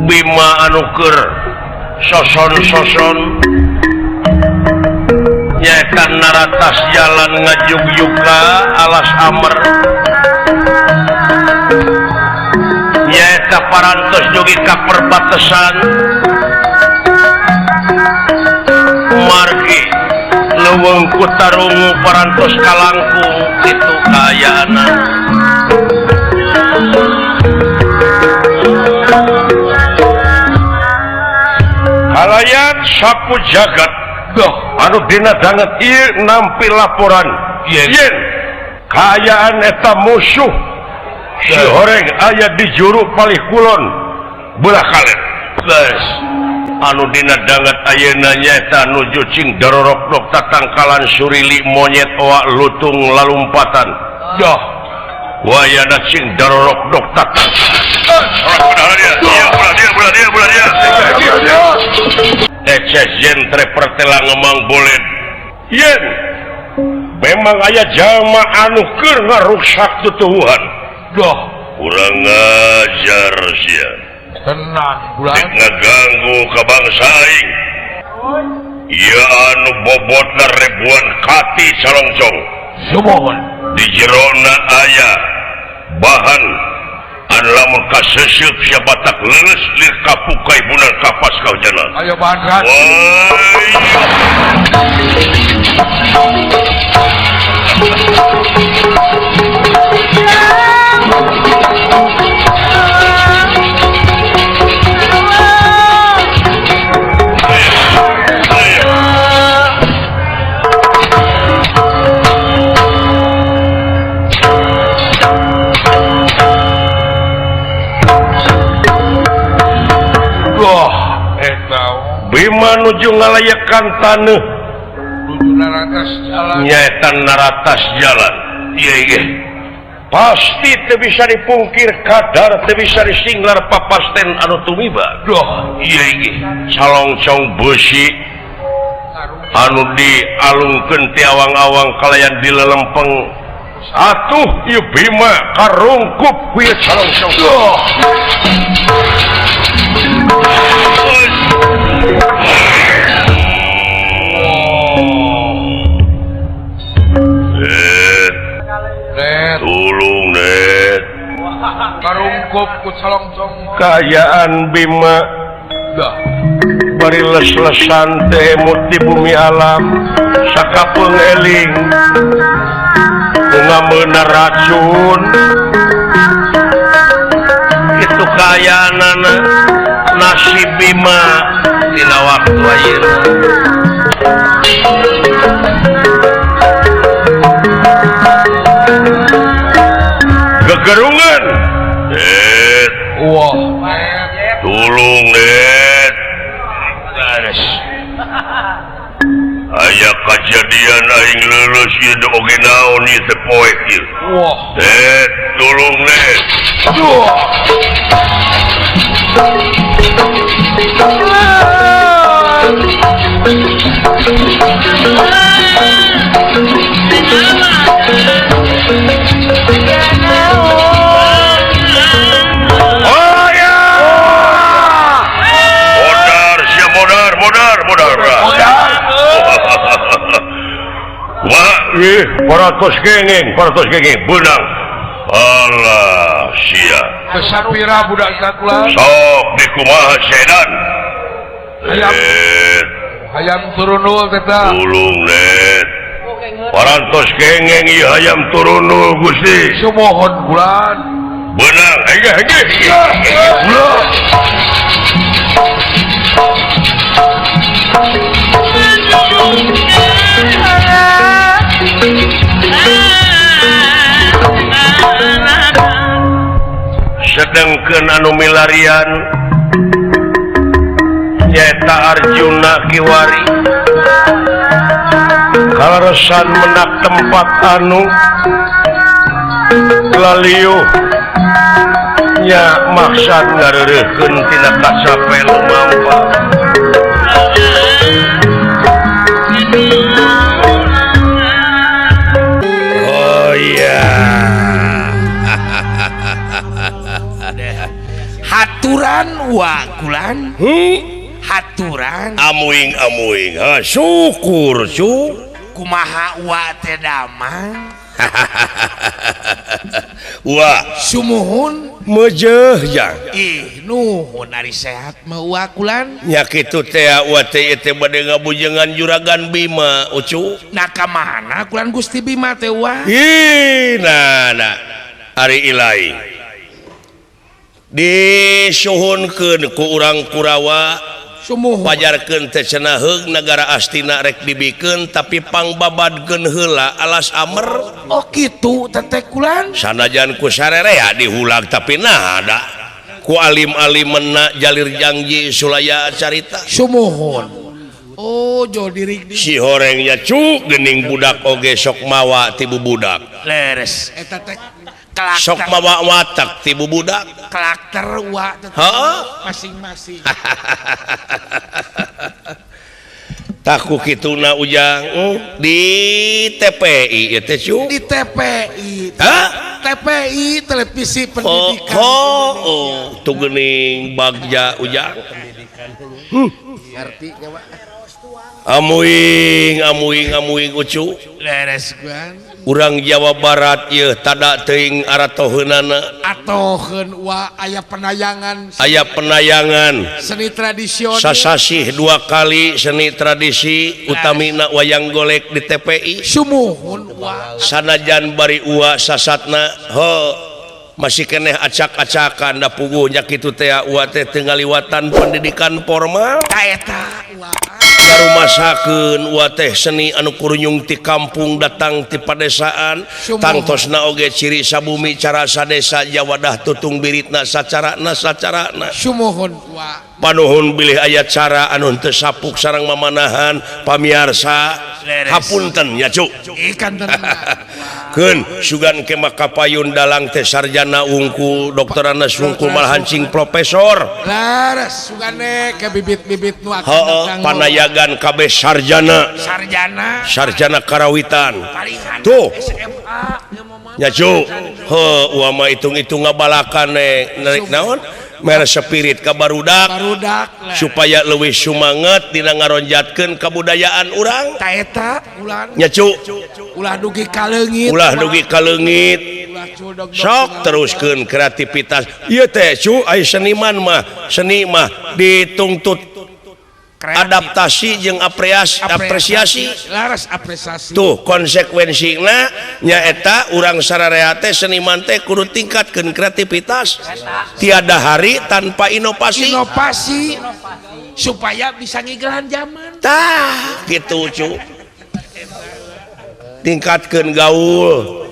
Bima anu keur soson-soson nyaeta naratas jalan ngajugjugka alas amer nyaeta parantos dugi ka perbatasan margi leuweung Kutarungu parantos kalangkung kitu kaayaan. Kalayan sapu jagat doh anu dina danget ieu nampi laporan yen kaayaan eta musuh si horeng aya di juru palih kulon belah kaler. Geus anu dina danget ayeuna nyaeta nuju cing dororok tatangkalan surili monyet oa lutung lalumpatan. Doh wayana cing dororok tatangkalan. Eces jentre pertela ngemang bolen. Yen memang aya jalma anu keur ngaruksak tutuwuhan. Doh, kurang ajar sia. Tenang, kurang ngaganggu ka bangsa aing. Ieu anu bobotna ribuan kati calongcong. Sumuhun. Di jerona aya bahan anu lamun kaseuseuk sia batak leuleus lir kapukai bunan kapas kahujanan. Ayo bahan rat. Bima nuju ngalayakan taneuh nyaeta naratas jalan. Ieu ge Pasti teu bisa dipungkir kadar teu bisa disinglar papasten anu tumiba. Duh, ieu ge calongcong beusi anu dialungkeun ti awang-awang kalayan dilelempeng. Atuh ieu Bima karungkup ku ieu calongcong. Duh. Tulung net karungkup ku calongcong. Kaayaan Bima bari les-lesan teh emut di bumi alam sakapeung eling ngameuna racun itu kaayaanana nasib Bima dina waktu ayeuna. Gegerungan net. Wah, tulung net. Aya kajadian aing leuleus ieu oge naon ieu teh poek ieu. Wah, net, tulung net. Duh. Oh ya. Modar sia modar modar modar. Modar. Wah, ih, paratos gengeng beunang. Alah, sia. Kesapira budak sakulah. Sok dikumaha sedan. Hayam. Hayam turunul teh ta. Tulung net. Parantos gengeng ieu hayam turunul Gusti. Sumohon bulan. Beunang, hege hege. Ulah. Sedengkeun anu milarian nyaeta Arjuna kiwari kaleresan menak tempat anu laliuh nya maksad ngareureukkeun tina kacape lumampah. Oh iya. Haturan wakulan. Haturan amuing amuing. Ha, syukur cu. Kumaha wa teh damang. Wah, sumuhun mejeuh jang. Ih, nuhun ari sehat mah wakulan. Nya kitu teh wa teh teh bade ngabujengan Juragan Bima ucu. Nah ka mana kulan Gusti Bima teh wa? Ih, nah nah. Ari ilai. Disuhunkeun ku urang Kurawa. Pajarkeun teh cenah heug nagara Astina rek dibikeun tapi pangbabadkeun heula alas amer. Oh kitu teteh kulan. Sanajan ku sarerea dihulag tapi nah ada ku alim-alim mena jalir jangji sulaya carita. Sumuhun. Oh jo diri si horengnya cu geuning budak oge sok mawa ti bubudak. Leres eta teh sok mawa watak ti bubudak. Karakter wa masing-masing. Taku kituna ujang di TPI ieu teh cu. Di TPI. Hah? TPI televisi pendidikan. Oh, oh, tuh geuning bagja ujang. Ngerti nya, Pak. Amuing amuing amuing ucu. Leres kuan. Urang Jawa Barat yeuh tada teuing aratoheunana. Atoheun wa aya penayangan. Aya penayangan seni tradisional. Sasasih dua kali seni tradisi utamina wayang golek di TPI. Sumuhun wa. Sanajan bari ua sasatna ho masih keneh acak-acakan da puguh nya kitu teh ua teh teu ngaliwatan pendidikan formal. Ta eta wa. Ngarumasakeun ua teh seni anu kurunyung ti kampung datang ti padesaan tangtosna oge ciri sabumi cara sadesa jawadah tutung biritna sacarana sacarana. Sumuhun wa. Panuhun bilih aya cara anu teu sapuk sareng mamanahan pamiarsa. Hapunten nya cu. Ikan Keun sugan ke mah kapayun dalang teh sarjana wungkul, doktorana wungkul malahan cing profesor. Leres sugane ke bibit-bibit nu akan Heeh, datang. Panayagan kabeh sarjana. Sarjana. Sarjana karawitan. Palingan Tuh. SMA ieu mah. Nya cu. Heuh, uwa mah hitung-hitung ngabalakan naik naon? Mere spirit ka barudak. Barudak leres. Supaya leuwih sumanget dina ngaronjatkeun kabudayaan urang. Ta eta ulah Nya cu, ulah dugi kaleungit. Ulah dugi kaleungit. Ulah culdog. Sok teruskeun kreativitas. Ieu teh cu, ai seniman mah, seni mah dituntut adaptasi jeung apresiasi. Laras apresiasi. Tuh konsekuensina nyaeta urang sararea teh seniman teh kudu tingkatkeun kreativitas. Tiada hari tanpa inovasi. Inovasi supaya bisa ngigelan zaman. Tah gitu cu. Tingkatkeun gaul.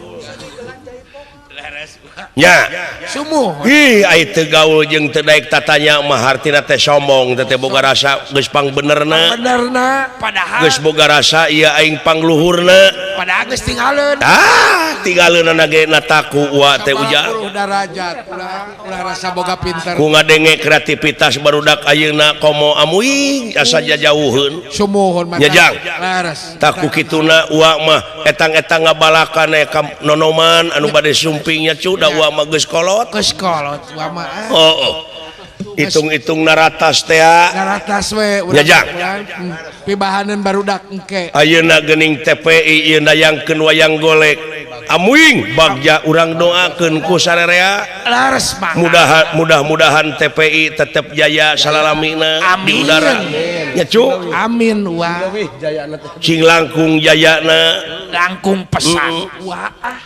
Nya. Sumuh. Ih, ai teu gaul jeung teu daek tatanya mah hartina teh sombong teh boga rasa geus pangbenerna. Benerna padahal Geus boga rasa ieu aing pangluhurna. Padahal geus tinggaleun. Ah, tinggaleunana ge nataku ua teh ujang. 90 derajat ulah ulah rasa boga pinter. Ku ngadenge kreativitas barudak ayeuna komo amuing asa jajauheun. Sumuhun mata. Nya jang. Leres. Tah ku kituna ua mah etang-etang ngabalakan ka nonoman anu bade sumpingnya cu da ua mah geus kolot. Geus kolot ua mah. Oh, oh. Hitung-hitung naratas teh. Naratas we Nya jang. Pibahaneun barudak engke. Ayeuna geuning TPI ieu nayangkeun wayang golek. Amuing bagja urang doakeun ku sarerea. Leres mah. Mudah-mudahan TPI tetep jaya salalamina di Amin. udara. Nya cu. Amin wa. Cing langkung jayana Langkung pesan. Wah ah.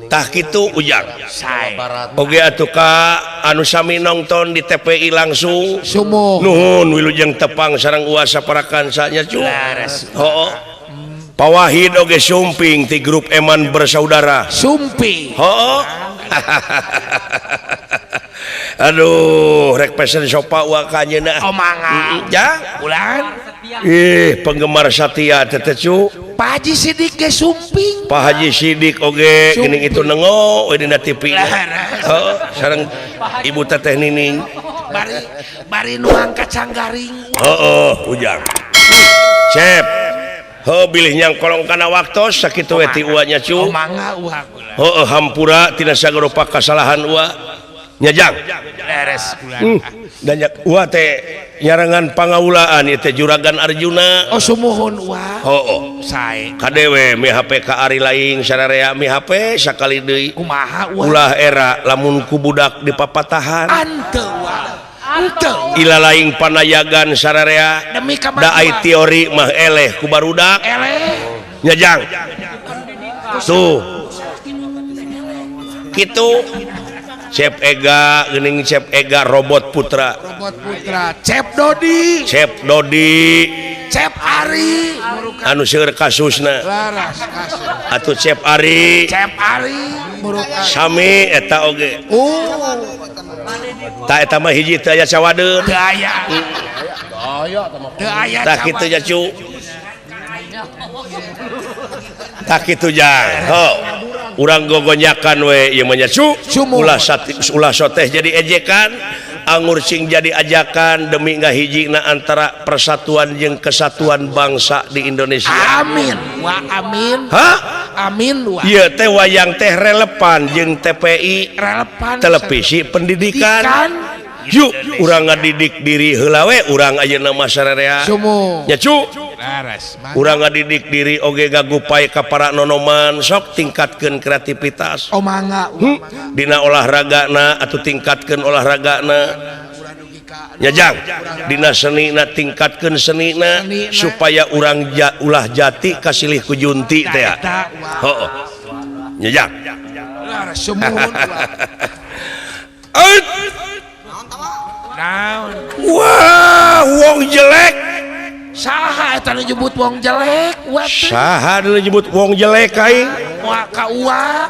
Tah kitu ujang. Sae. Oge atuh ka anu sami nongton di TPI langsung. Sumuh. Nuhun wilujeng tepang sareng uwa saparakansa nya cu. Leres. Hooh. Pak Wahid oge sumping ti grup Eman Bersaudara. Sumping. Hooh. Aduh, rek pesen sopa wa ka anjeunna. Oh mangga. Ja. Ulan. Ih, penggemar satia teh teh cu. Pak Haji Sidik ge sumping. Pak Haji Sidik oge geuning itu nengo we dina TV. Leres. Heuh, sareng Ibu Teteh Nining. Bari bari nuang kacang garing. Heuh, ujang. Cep. Heuh, bilih nyangkolong kana waktos sakitu we ti ua nya cu. Oh mangga uwa kula. Heuh, hampura tina sagala kasalahan ua. Nya jang. Leres kula. Dan ua teh nyarengan pangaulaan ieu teh Juragan Arjuna. Oh sumuhun ua. Heuh. Sae. Kadewe mi HP ka Ari laing sararea mi HP sakali deui. Kumaha ua? Ulah era lamun ku budak dipapatahan. Henteu ua. Henteu. Ila laing panayagan sararea Demi kamajuan. Da ai teori mah eleh ku barudak. Eleh. Nya jang. Tuh. Kitu. Cep Ega geuning Cep Ega robot putra. Robot putra. Cep Dodi. Cep Dodi. Cep Ari. Anu seueur kasusna. Laras kasus. Atuh Cep Ari. Cep Ari. Sami eta oge. Oh. Ta eta mah hiji teu aya cawadeun. Teu aya. Teu aya. Tah kitu nya cu. Tah kitu jang. Ho. Urang gogonyakan we ieu mah nya cu. Ulah ulah soteh jadi ejekan, angur cing jadi ajakan demi ngahijina antara persatuan jeung kesatuan bangsa di Indonesia. Amin. Wa amin. Hah? Amin wa. Ieu teh wayang teh relevan jeung TPI, relevan televisi pendidikan. Yuk urang ngadidik diri heula we urang ayeuna mah sararea. Sumuh. Nya cu. Laras. Urang ngadidik diri oge gagupay ka para nonoman sok tingkatkeun kreativitas. Oh mangga. Dina olahragana atuh tingkatkeun olahragana. Nya jang. Dina senina tingkatkeun senina supaya urang ulah jati kasilih ku junti teh. Heuh. Nya jang. Laras sumuhun. Naon? Wah, wong jelek. Saha eta nu nyebut wong jelek? Saha nu nyebut wong jelek aing? Moal ka uwa.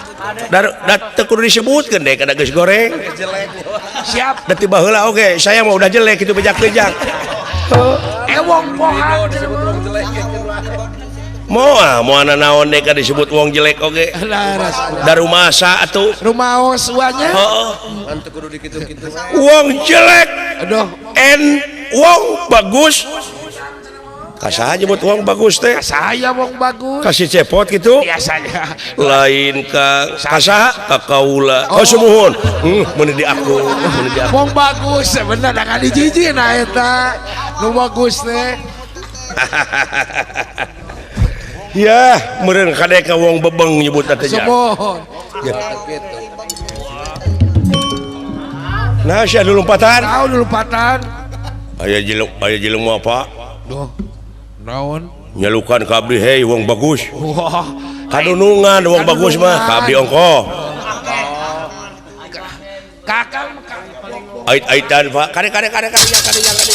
Da teu kudu disebutkeun deh kada geus goreng. Siap. Da tiba heula oge, saya mah udah jelek kitu bejak-bejak. Wong pohan. Moal moal naon deh ka disebut wong jelek oge. Darumasa atuh. Rumaos uanya. Heeh. Kan teu kudu dikitu-kitu. Wong jelek. Aduh, en wong bagus. Kasaha nyebut wong bagus teh? Saya wong bagus. Kasih cepot gitu. Biasanya. Lain ka kasaha ka kaula. Oh sumuhun. Mun di aku, mun di aku. Wong bagus sebenarnya kan dijiji nah eta. Nu bagus teh. Ya, meureun kade ka wong bebeng nyebutna teh. Sumuhun. Ya. Nah, sia dulumpatan. Tahu dulumpatan. Aya jeleng mah apa? Duh. Naon? Nyalukan ka abdi hei wong bagus. Wah, kadunungan wong bagus mah ka abdi ongkoh. Kakang ait-aitan Pak. Kade kade kade kade kade kade.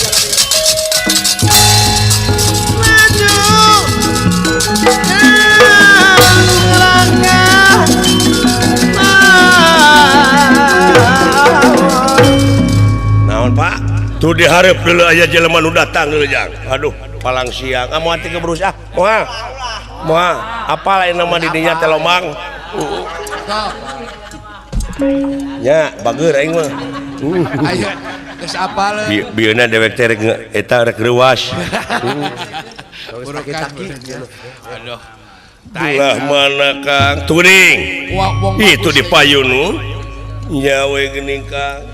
Naon Pak? Tuh dihareup deuleu aya jelema nu datang deuleu jang. Aduh, palang siang. Ah moal teh gebrus ah. Moal. Moal, apa lain nama di dinya teh lomang. Nya, bageur aing mah. Aya geus apal. Bieuna dewek teh rek eta rek reuas. Aduh. Lah mana Kang? Turing. Itu di payun. Nya we geuning Kang.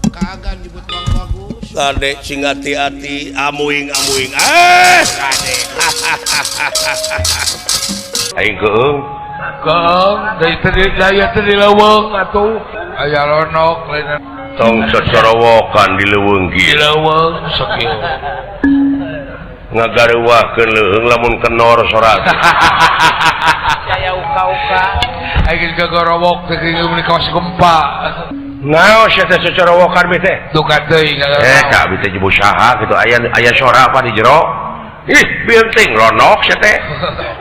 Kagan nyebut wong bagus. Kade sing hati-hati amuing-amuing. Ah, kade. Aing keung. Keung, deui teh daya teh di leuweung atuh. Aya lonok lain. Tong cocorowokan di leuweung kieu. Di leuweung sok ieu. Ngagareuwahkeun leuheung lamun kenor sorak. Jaya uka-uka. Aing gagorowok teh geuning kawas gempa. Naon sia teh cocorowokan bi teh? Duka teuing. Ka abi teh jebul saha kitu aya aya sora apa di jero? Ih, bieuting lonok sia teh.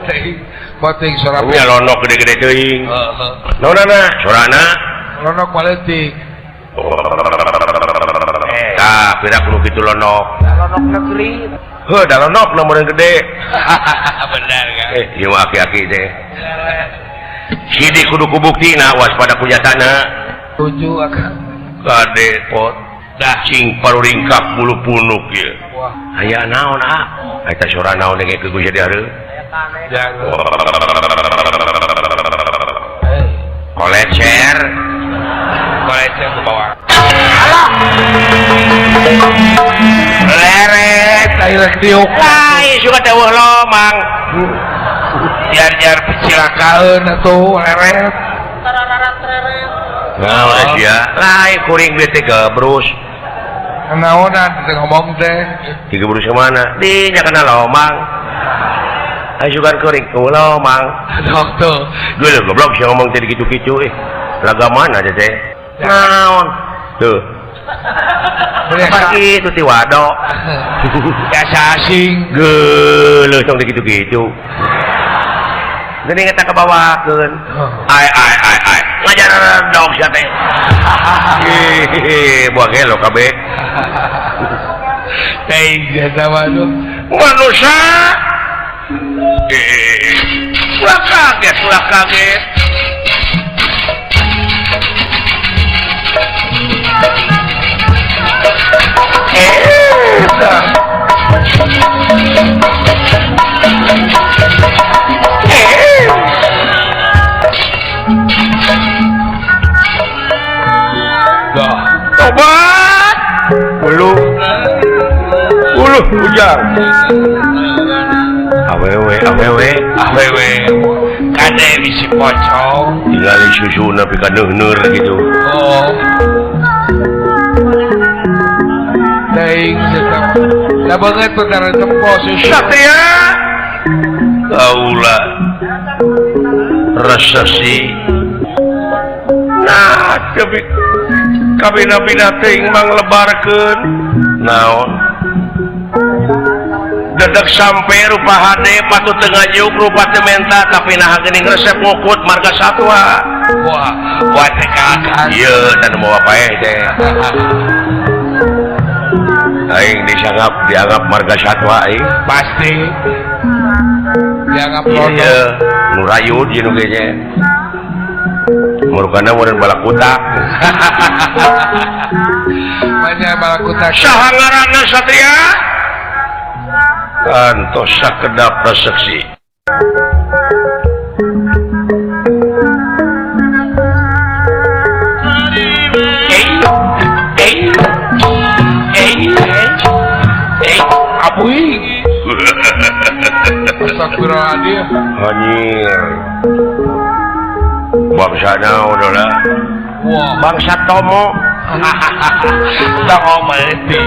Teuing, poting sora. Nya lonok gede-gede teuing. Heeh. Naonana? Sorana? Lonok paletik. Tah, pira kudu kitu lonok. Lonok negeri. Heuh, da lonok nu meureun gede. Benar kan? Ieu mah aki-aki teh. Sidik kudu kubuktina waspada kunyatana. Tujuh akan kade pot dah cing paruringkak bulu punuk ieu. Wah, aya naon ah? Eta sora naon dengekeun ku jadi hareuh. Kolecer. Kolecer ke bawah. Alah. Leret ayo rek diuk. Lain suka teh eueuh lomang. Jar-jar pecilakaeun atuh leret. Nah, sia. Lain kuring beuh teh gebrus. Naonan teh ngomong teh. Digebrus ke mana? Di nya kana lomang. Ayo sugan kuring ke lomang. Dok tuh. Geuleuh goblok sia ngomong teh kitu-kitu eh. Laga mana teh teh? Naon? Tuh. Apa kitu ti wado? Biasa asing. Geuleuh tong teh kitu-kitu. Geuning eta kabawakeun. Ai ai ai ai. Ngajar dog sia teh. Hehehe, buah gelo kabeh. Teuing jasa mah Manusia. Ulah kaget, ulah kaget. Tobat. Ulu. Ulu ujang. Awewe, awewe, awewe. Kade bisi pocong. Tingali susuna pika neuhneur gitu. Oh. Teuing tetep. Da beungeut putaran tempo susu. Satria. Kaula resesi. Nah, tapi kabina-bina teuing manglebarkeun. Naon? Dedek sampai rupa hade patut teu ngajuk rupa teu menta tapi naha geuning resep ngukut marga satwa. Wah, wah teh kakan. Ieu dan mau paeh teh. Aing disanggap dianggap marga satwa aing. Pasti. Dianggap londok. Iya, nu rayud ieu nu ge nya. Murukana meureun balakutak. Banyak balakutak. Saha ngaranna Satria? Kantos sakedap reseksi. Apuy. Astagfirullahaladzim. Anjir. Bangsa naon lah. Bangsa Tomo. Tomo mati.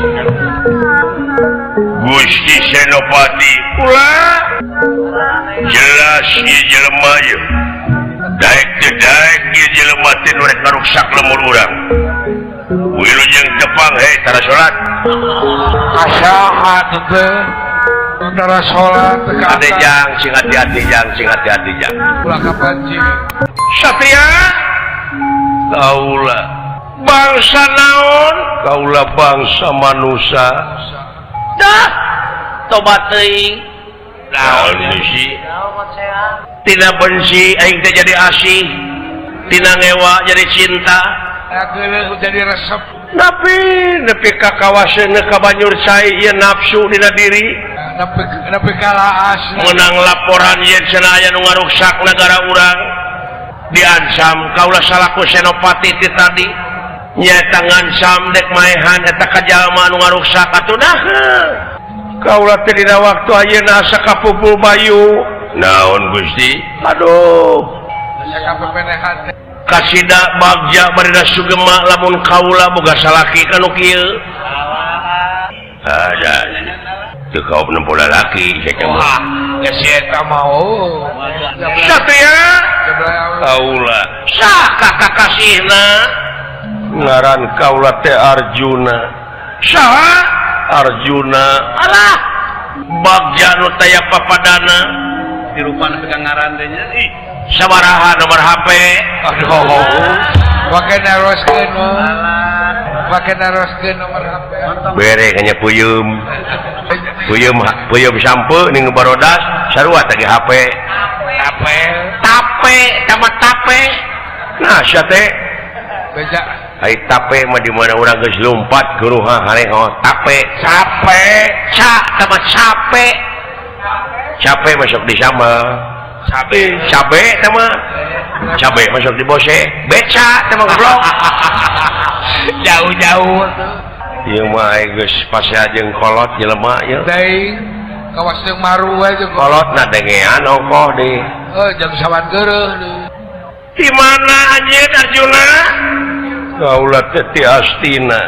Gusti Senopati ulah jelas ieu jelema ieu. Daek teu daek ieu jelema teh nu rek ngaruksak lemur urang. Wilujeng tepang hei tara salat. Kasaha teh tara salat teh ka Ade jang sing hati-hati jang sing hati-hati jang. Ulah kapancing. Satria kaula bangsa naon? Kaula bangsa manusia. Dah tobat teuing. Naon sih? Tina benci aing teh jadi asih. Tina ngewa jadi cinta. Geuleuh jadi resep. Tapi nepi ka kawaseun ka banjur cai ieu nafsu dina diri. Nepi kalaas. Menang laporan yen cenah aya nu ngaruksak nagara urang. Diancam kaula salaku Senopati ti tadi. Nyaeta ngancam dek maehan eta ka jalma nu ngaruksak atuh nah. Kaula teh dina waktu ayeuna asa kapupul bayu. Naon Gusti? Aduh. Asa kapepenehan teh. Kasida bagja barina sugema lamun kaula boga salaki ka nu kieu. Ada. Teu kaop nempo lalaki sia mah. Geus si eta mah oh. Satria kaula saha kakasihna? Ngaran kaula teh Arjuna. Saha? Arjuna. Alah. Bagja nu taya papadana. Dirupana pegang ngaran teh nya. Ih. Sabaraha nomor HP? Aduh. Pake naroskeun. Pake naroskeun nomor HP. Bere kanya puyem. Puyem puyem sampe ning barodas sarua teh HP. HP. Tape sama tape. Nah sia teh. Beja. Ai tape mah di mana urang geus lumpat geruha hareho tape. Sape. Ca sama sape. Cape masuk di sama. Cabe. Cabe sama. Cabe masuk di bose. Beca sama goblok. Jauh-jauh. Ieu mah geus pasea jeung kolot jelema ieu. Deui kawas jeung maru we jeung kolot na dengean ongkoh deui. Heuh jeung sawan geureuh deui. Di mana anjeun Arjuna? Kaula teh ti Astina.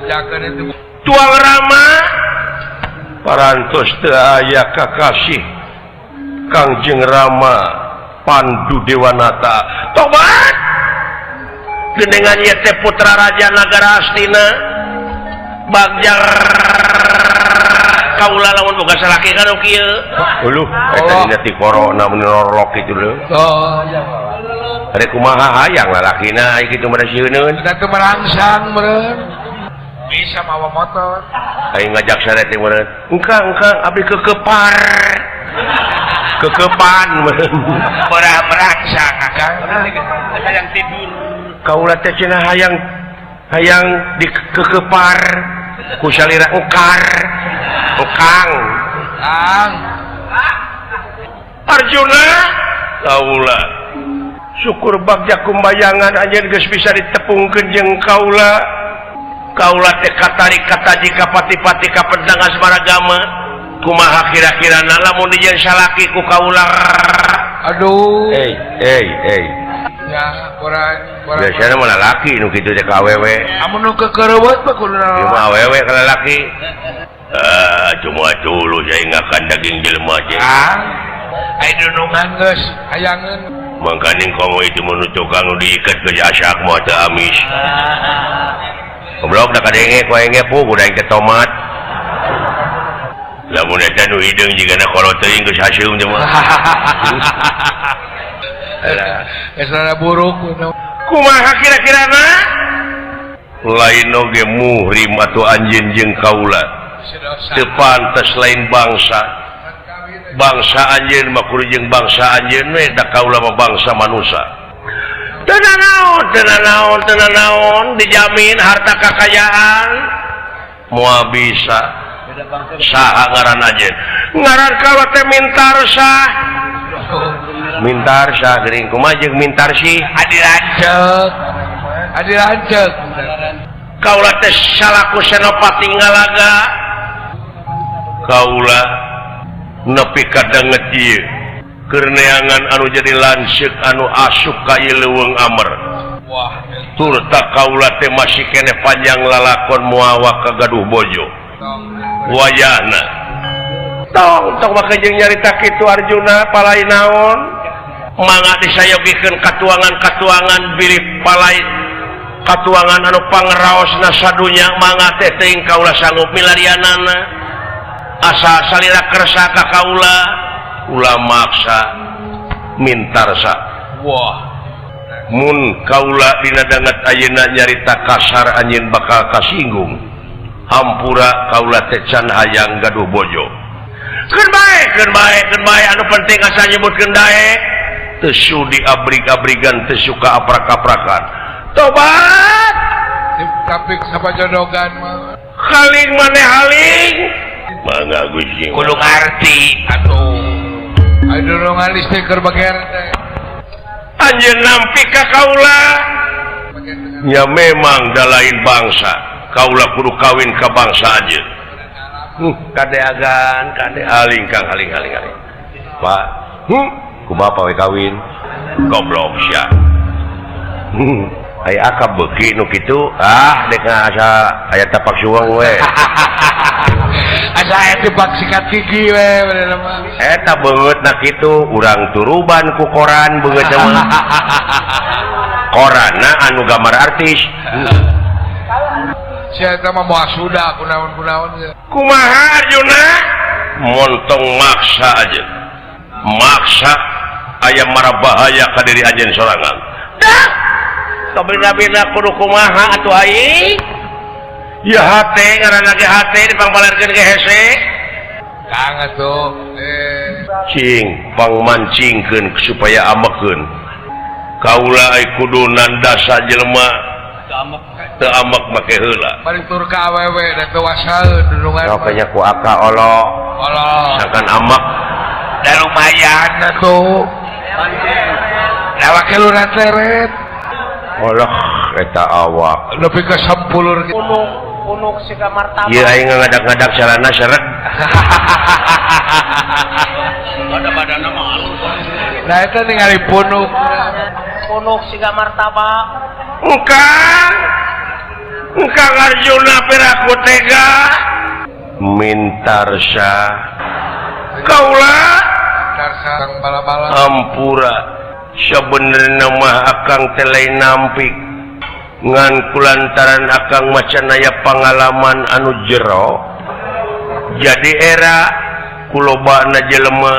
Jakeun itu. Tuang Rama parantos teu aya kakasih Kangjeng Rama Pandu Dewanata. Tobat. Geningan ieu teh putra raja nagara Astina. Bagja kaula lamun boga salaki kan kieu. Uluh, eta dina ti corona mun lorlok kitu leuh. Oh, rek kumaha hayang lalakina ai kitu mah sieuneun. Da teu merangsang meureun. Bisa mawa motor. Aing ngajak sare teh meureun. Engkang, engkang abdi kekepar. Kekepan meureun. Ora merangsang akang. Hayang tidur. Kaula teh cenah hayang hayang dikekepar ku salira engkar. Engkang. Kang. Arjuna kaula syukur bagja kumbayangan anjeun geus bisa ditepungkeun jeung kaula. Kaula teh katarik kataji ka pati-pati ka pedang asmaragama. Kumaha kira-kirana lamun dijieun salaki ku kaula. Aduh. Hey, hey, hey. Ya, ora biasana mah lalaki nu kitu teh ka awewe. Amun nu kekereuweut mah kudu Ieu mah awewe ka lalaki. Cuma dulu saya ngakan daging jelema teh. Ah. Ai dunungan geus hayangeun. Mangkaning komo itu mun tukang nu diiket ke asak mah teu amis. Goblok da kadenge ku aing ge puguh da aing teh tomat. Lamun eta nu hideung jigana kolot teuing geus haseum teh mah. Alah, geus rada buruk. Kumaha kira-kirana? Lain oge muhrim atuh anjeun jeung kaula. Teu pantes lain bangsa. Bangsa anjeun mah kudu jeung bangsa anjeun we da kaula mah bangsa manusia. Teu nanaon, teu nanaon, teu nanaon dijamin harta kakayaan moal bisa. Saha ngaran anjeun? Ngaran kaula teh Mintarsah. Mintarsah geuring kumaha jeung Mintarsih? Adi lanceuk. Adi lanceuk. Kaula teh salaku Senopati Ngalaga. Kaula nepi ka danget ieu keur neangan anu jadi lanceuk anu asup ka ieu leuweung amer. Wah, turta kaula teh masih keneh panjang lalakon moal kagaduh bojo. Wayahna. Tong tong make jeung nyarita kitu Arjuna palai naon? Mangga disayogikeun katuangan-katuangan bilih palai katuangan anu pangraosna sadunya mangga teh teuing kaula sanggup milarianana. Asa salira kersa ka kaula ulah maksa Mintarsa. Wah, mun kaula dina danget ayeuna nyarita kasar anjeun bakal kasinggung. Hampura kaula teh can hayang gaduh bojo. Keun bae, keun bae, keun bae anu penting asa nyebutkeun daek. Teu sudi abrig-abrigan, teu suka aprak-aprakan. Tobat. Tapi sapajodogan mah. Haling maneh haling. Mangga Gusti. Kudu ngarti atuh. Aya dorongan listrik keur bager teh. Anjeun nampi ka kaula. Ya memang da lain bangsa. Kaula kudu kawin ka bangsa anjeun. Kadeagan, kade haling Kang, haling haling haling. Pak, kumaha pawe kawin? Goblok sia. Aya akab beuki nu kitu, ah dek asa aya tapak suweng we. Asa aya tebak sikat gigi we bener mah. Eta beungeutna kitu, urang turuban ku koran beungeut mah. Koranna anu gambar artis. Sia eta mah moal suda kunaon-kunaon. Kumaha Arjuna? Montong maksa aja. Maksa aya marabahaya ka diri anjeun sorangan. Dah. Kabina-bina kudu kumaha atuh aing? Ya hate ngaranna ge hate dipangbalerkeun ge hese. Kang atuh cing pangmancingkeun supaya amekeun. Kaula ai kudu nandasa jelema teu amek make heula. Bari tur ka awewe da teu wasaeun dulungan. Sok nya ku aka olo. Olo. Sangkan amek. Da lumayan atuh. Da wake lurah teret. Allah eta awak lebih ke sampulur gitu. Punuk siga martabak. Ieu aing ngadak-ngadak sarana seret. Badan-badanna mah alus. Nah eta ningali punuk. Punuk siga martabak. Engkang. Engkang Arjuna piraku tega. Mintarsa. Kaula Mintarsa kang bala-bala. Ampura. Sebenarnya mah akang teh lain nampik ngan kulantaran akang macan aya pangalaman anu jero jadi era kulobana jelema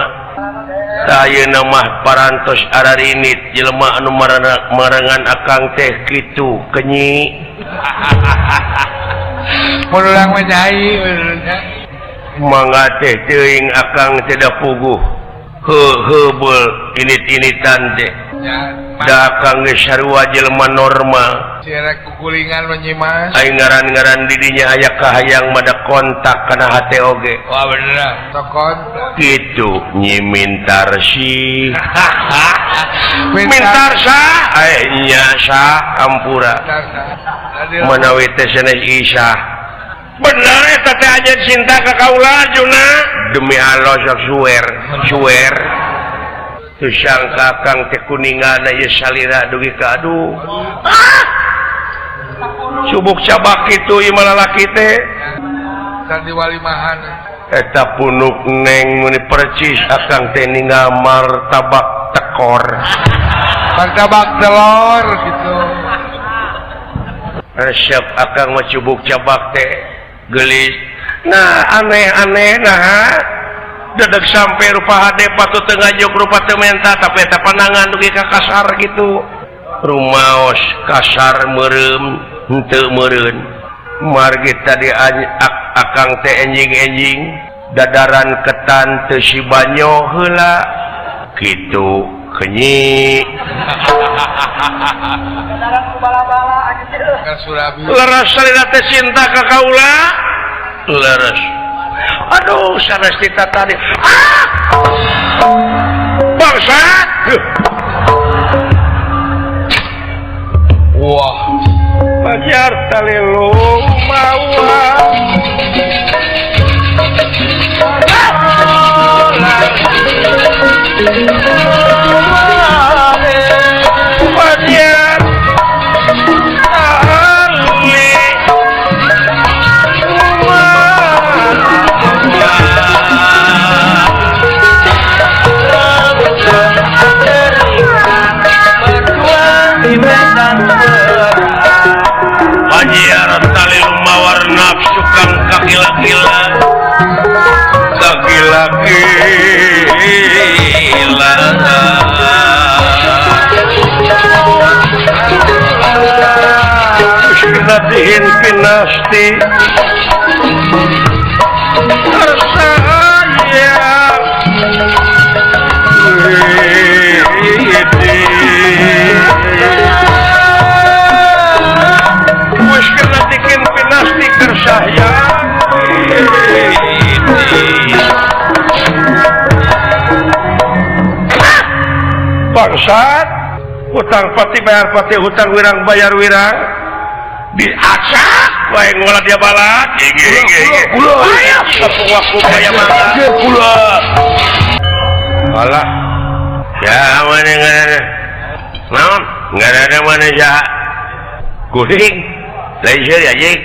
tah ayeuna mah parantos ararinit jelema anu marengan akang teh kitu kenyi mun urang mah nyai mangga teh teuing akang teh da puguh heubeul init-initan teh da akang geus sarua jelema normal cerek kukulingan mah Nyimas aing ngaran-ngaran di dinya aya kahayang mah da kontak kana hate oge. Wah bener tok kontak kitu Nyi Mintarsi. Mintarsa nya sa ampura manawi teh sanes Isa bener eta teh anjeun cinta ka kaula Arjuna demi Allah sok suwer suwer teu sangka kang teh kuningana ieu salira dugi ka aduh ah subuk cabak kitu ieu mah lalaki teh sandi walimahan eta punuk neng meuni percis akang teh ninggal martabak tekor martabak telur gitu resep akang mah cubuk cabak teh gelis nah aneh-aneh nah dedeg sampai rupa hade patut teu ngajok rupa teu menta tapi eta pandangan dugi ka kasar gitu rumaos kasar meureum henteu meureun margi tadi akang teh enjing-enjing Dadaran ketan teu si banyo heula kitu kenyi. Leres salira teh cinta ka kaula. Leres. Aduh sanes ditatani. Ah! Bangsat. Wah. Pajar talelo mawa. Pajar tali Pajar tali mawar nafsu kang kakila-kila kakila-kila Natihin pinasti tersayang wis kenatikin pinasti tersayang bangsat hutang pati bayar pati hutang wirang bayar wirang diacak wae ngolah dia balak gigi ayo sapu bayar balak alah ya mana ngaranna naon ngaranna mana ja kuring lain seuri anjing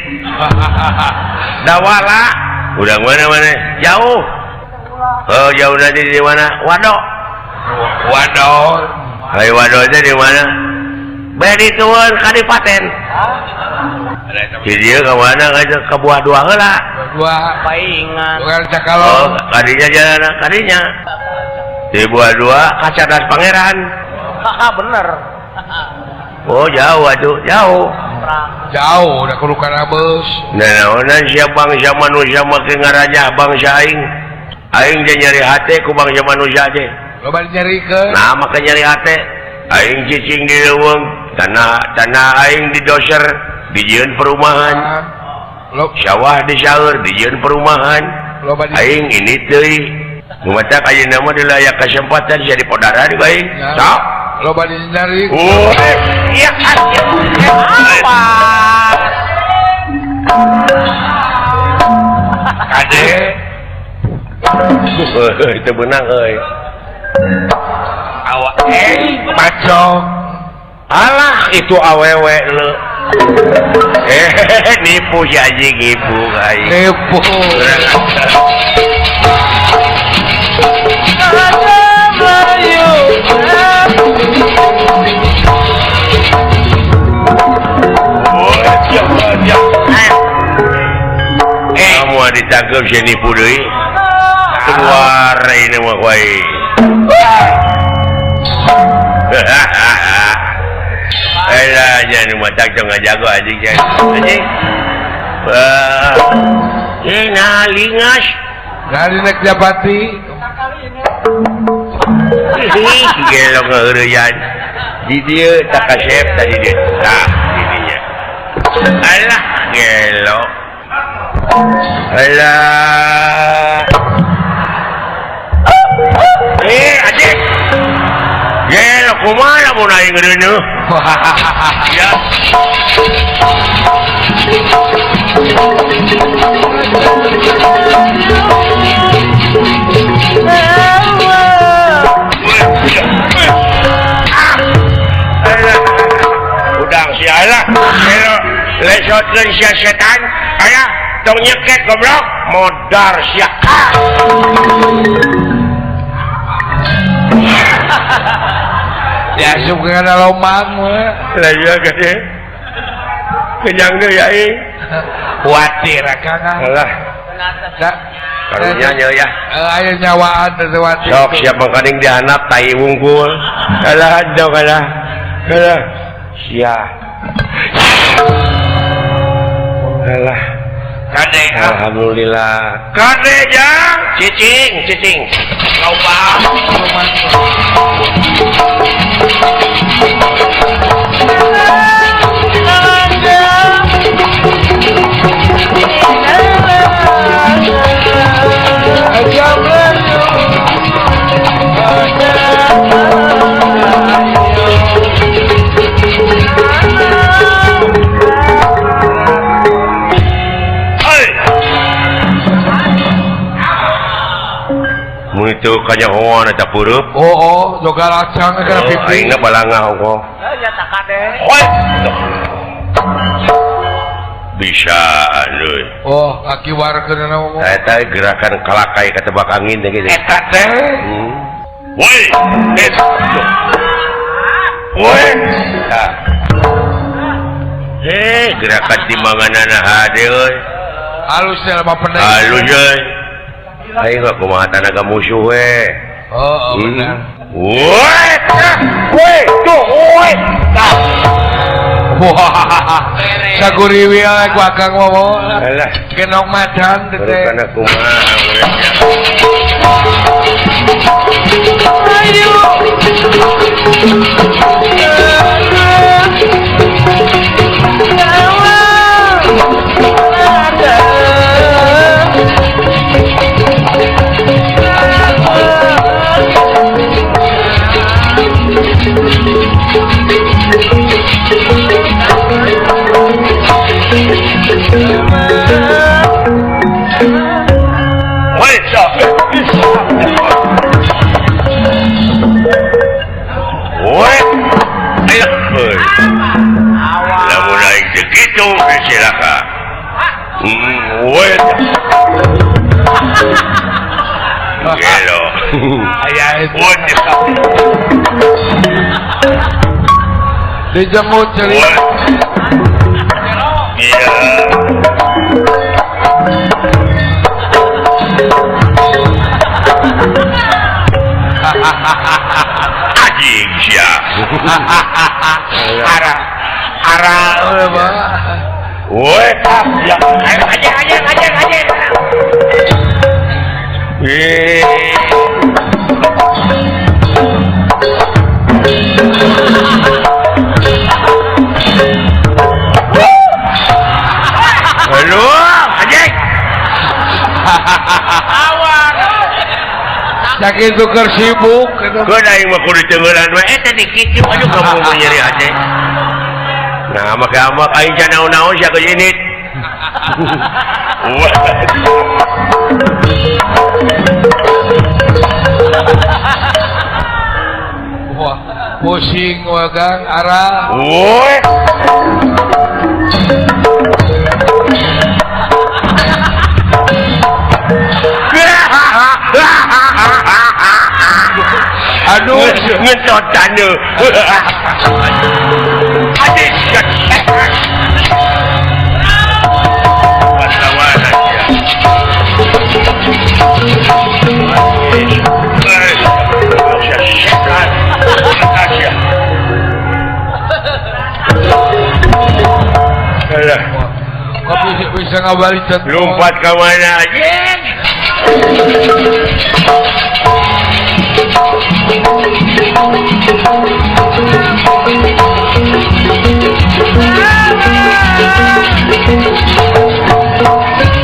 dawala urang mana mana jauh oh jauh nanti di mana wado wado ayo wado teh di mana bari tuan kadipaten di dieu ka mana ka buah dua heula dua paingan bukan cakalo oh kadinya jalan kadinya di buah dua ka Cadas Pangeran haha bener oh jauh atuh jauh jauh udah kudu kana beus naonan sia bangsa manusia make ngarajah bangsa aing aing teh nyeri hate ku bangsa manusia teh loba nyerikeun nah make nyeri hate aing cicing di leuweung tanah aing didoser dijieun perumahan sawah disaeur dijieun perumahan aing ini teuing matak ayeuna mah dilayak kesempatan sia dipodaran ku aing sok loba dinyari oh iya apa kade itu benang euy awak macong alah itu awewe lu nipu si anjing nipu aing nipu kamu ditangkap si nipu deui keluar ini mah wae Alah jangan matak tong ngajago anjing anjing. Wah. Nah lingas. Dari nek japati. Ih, gelo ngeureyan. Di dieu tak kasep tadi dieu. Tah, didinya. Alah, gelo. Alah. Anjing. Gelo kumaha mun aing ngeureuneuh. Ya. Udang si alah. Lesotkeun sia setan. Alah, tong nyeket goblok, modar sia. Ya asup kana lomang mah. Lah iya gede. Kenyang deui aing. Kuatir akang. Alah. Karunya nya ya. Aya nyawaan teh watir. Sok siap mangkaning dihanap tai wungkul. Alah dong alah. Alah. Sia. Alah. Kade alhamdulillah. Kade jang cicing cicing. Loba. Itu kanyahoan eta pureup. Oh, oh, joga lacang kana pipi. Aingna balangah ongkoh. Nya tak kade. Bisa euy. Oh, aki warkeun ngomong. Eta gerakan kalakai katebak angin teh kitu. Eta teh. Woi, woi. Eh, gerakan timbanganana hade euy. Halus teh mah pendek. Halus euy. Aing mah kumaha tanaga musuh we. Oh, oh benar. Woi, woi, tuh, woi. Wah. Saguriwil ku akang ngomong. Alah, genong madan teh. Karena kumaha we. Ayo. Lamun aing teu kitu cilaka. Woi. Gelo. Aya dijemut ceuli. Iya. Anjing sia. Ara ara mah. Woi, ya. Aja aja aja aja. Eh. Halo, anjing. Awak. Sakitu keur sibuk Keun aing mah kudu teunggeulan we eta di kitu aduh kamu mah nyeri hate. Nah, make amak aing can naon-naon sia geus init. Wah, pusing wah Kang arah. Woi. Aduh, ngentot tanda. Adik. Pasawan aja. Setan. Aja. Alah, kok bisa ngabali lompat ke mana aja?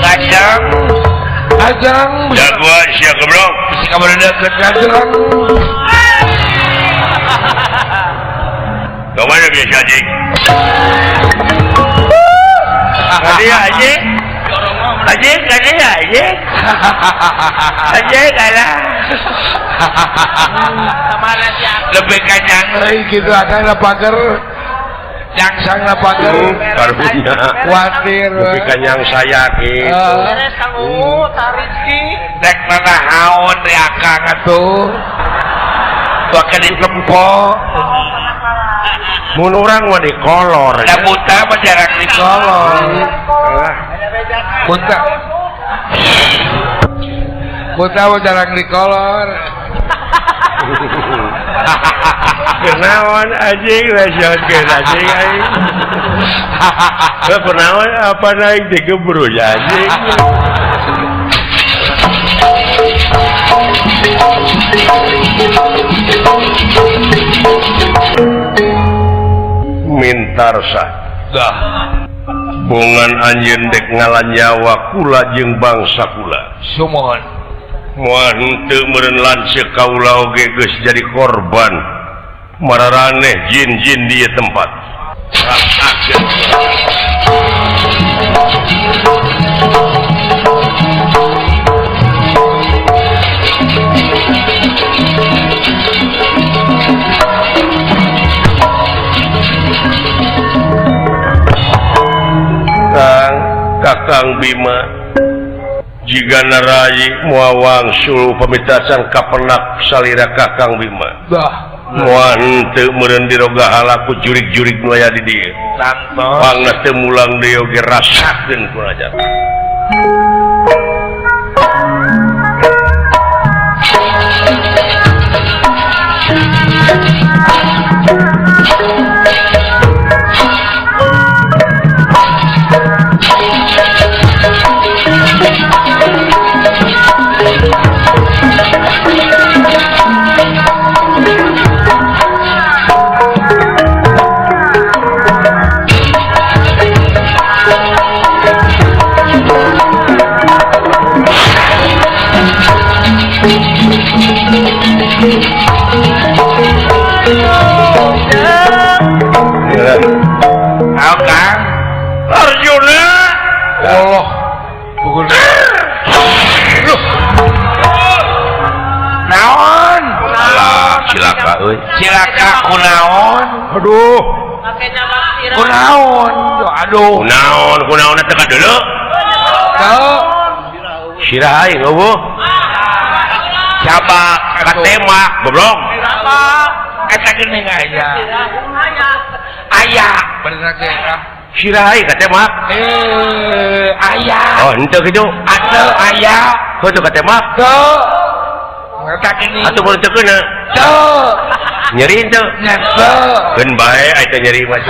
Kacang Ajang jagoan sia goblok. Bisa kabar deket kacang. Ke mana biasa anjing? Kadi anjing. Anjing kadi anjing. Anjing kalah. Lebih kacang euy kitu akang lah pager. Jangsang lah pager. Karunya. Kuatir. Lebih kanyang saya gitu. Beres Kang Uut, Rizky. Dek nanahaon di akang atuh. Bakal ditempo. Mun urang mah dikolor. Da buta mah jarang dikolor. Buta. Buta mah jarang dikolor. Kenaon anjing leseutkeun anjing aing. Kunaon apa naik digebru anjing. Mintarsa dah bongan anjeun dek ngalanyawa kula jeung bangsa kula sumohon moal henteu meureun lanceuk kaula oge geus jadi korban mararaneh jin-jin di ieu tempat. Kang Kakang Bima jika narayi moal wangsul pamitasan kapenak salira Kakang Bima. Bah moal henteu meureun diroga halaku jurig-jurig nu aya di dieu. Pangna teu mulang deui oge rasakeun ku ajar. Arjuna Allah pukul naon alah cilaka euy cilaka kunaon aduh kunaon aduh kunaon kunaon teh ka deuleu teu sirah aing eueuh cabak katemak goblok eta geuning aya aya bener ge sirah aing katemak aya oh henteu kitu atuh aya heuh katemak teu eta geuning atuh mun teu keuna teu nyeri henteu nya teu keun bae aya teh nyeri mah.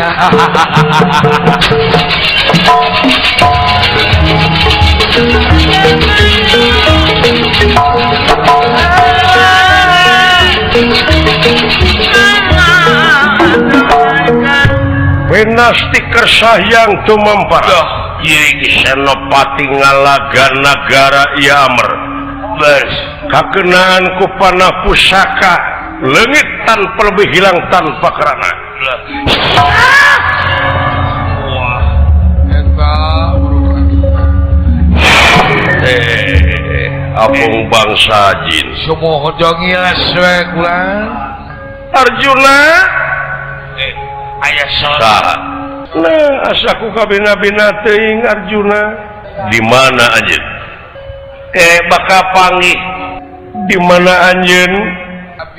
Pinasti kersahyang tumampar Ying Senopati ngalaga nagara Yamer kakenaan ku panah pusaka leungit tanpa lebih hilang tanpa kerana. Wah eta apung bangsa jin sumohon jongilas we kula Arjuna aya saha nah asaku kabina-bina teuing Arjuna di mana anjeun bakal panggih di mana anjeun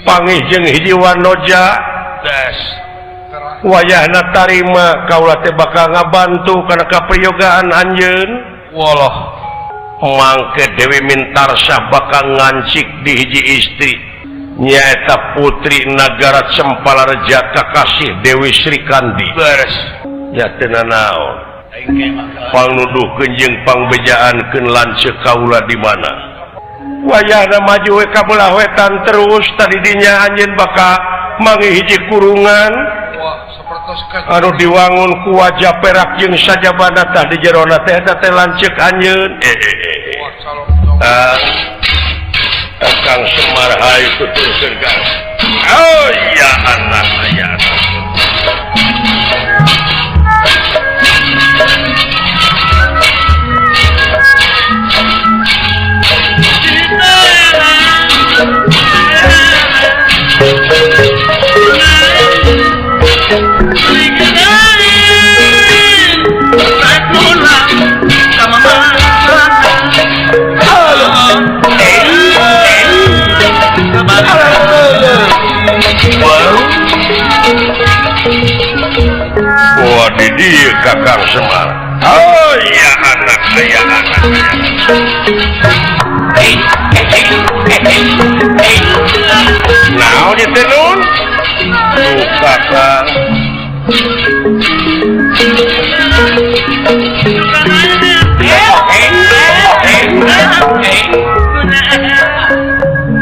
panggih jeung hiji wanoja des wayahna tarima kaula teh bakal ngabantu kana kapriyogaan anjeun walah mangke Dewi Mintarsah bakal ngancik di hiji istri nyaeta putri nagara Cempalareja kakasih Dewi Sri Kandi beres nya teu nanaon pangnuduhkeun jeung pangbejaankeun lanceuk kaula di mana wayahna maju we ka belah wetan terus tadi dinya anjeun bakal manggih hiji kurungan anu diwangun ku wajah perak jeung sajabana tah di jerona teh eta teh lanceuk anjeun Kang Semar hayu tuturkeun Kang. Oh iya anak aya anak. Wah di dieu Kakang Semar. Oh iya anak saya anak. Naon ieu teh nun? Duh Kakang.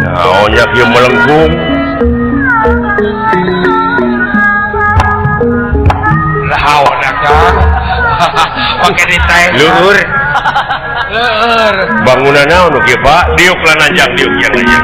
Naonnya kieu melengkung. Lawan Akang. Oke ditai. Luhur. Luhur. Bangunan naon nu kieu Pak? Diuk lah nanjak diuk yang nanjak.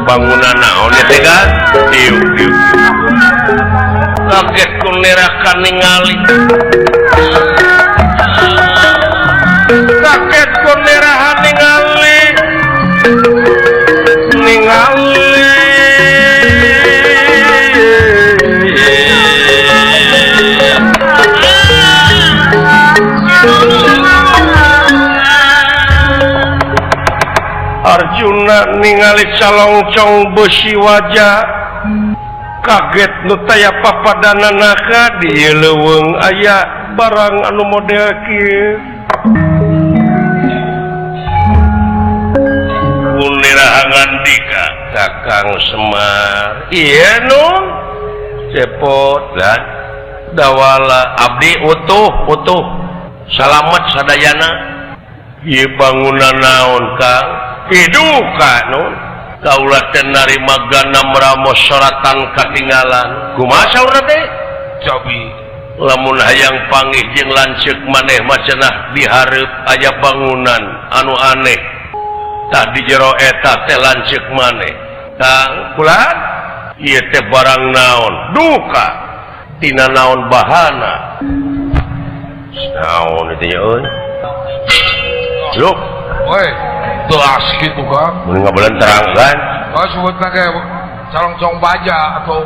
Bangunan naon teh kan? Diuk diuk. Kaget ku nerakan ningali. Kaget ku nerahan ningali. Ningali. Arjuna ningali calongcong besi wajah kaget nu taya papadananaka di leuweung aya barang anu model kieu. Kunirahangan dika Kakang Semar. Iya nun cepot dan dawala abdi utuh utuh salamet sadayana. Ieu bangunan naon Kang? Hiduka nun kaula teh narima ganam ramos soratan katinggalan. Kumaha saurna teh? Cobi lamun hayang panggih jeung lanceuk maneh mah cenah dihareup aya bangunan anu aneh. Tah di jero eta teh lanceuk maneh. Kang kulan ieu teh barang naon? Duka tina naon bahana? Naon itu nya euy? Loh, woi. Gelas gitu Kang. Mun ngabelan terang kan? Oh sebutna ge calongcong baja atau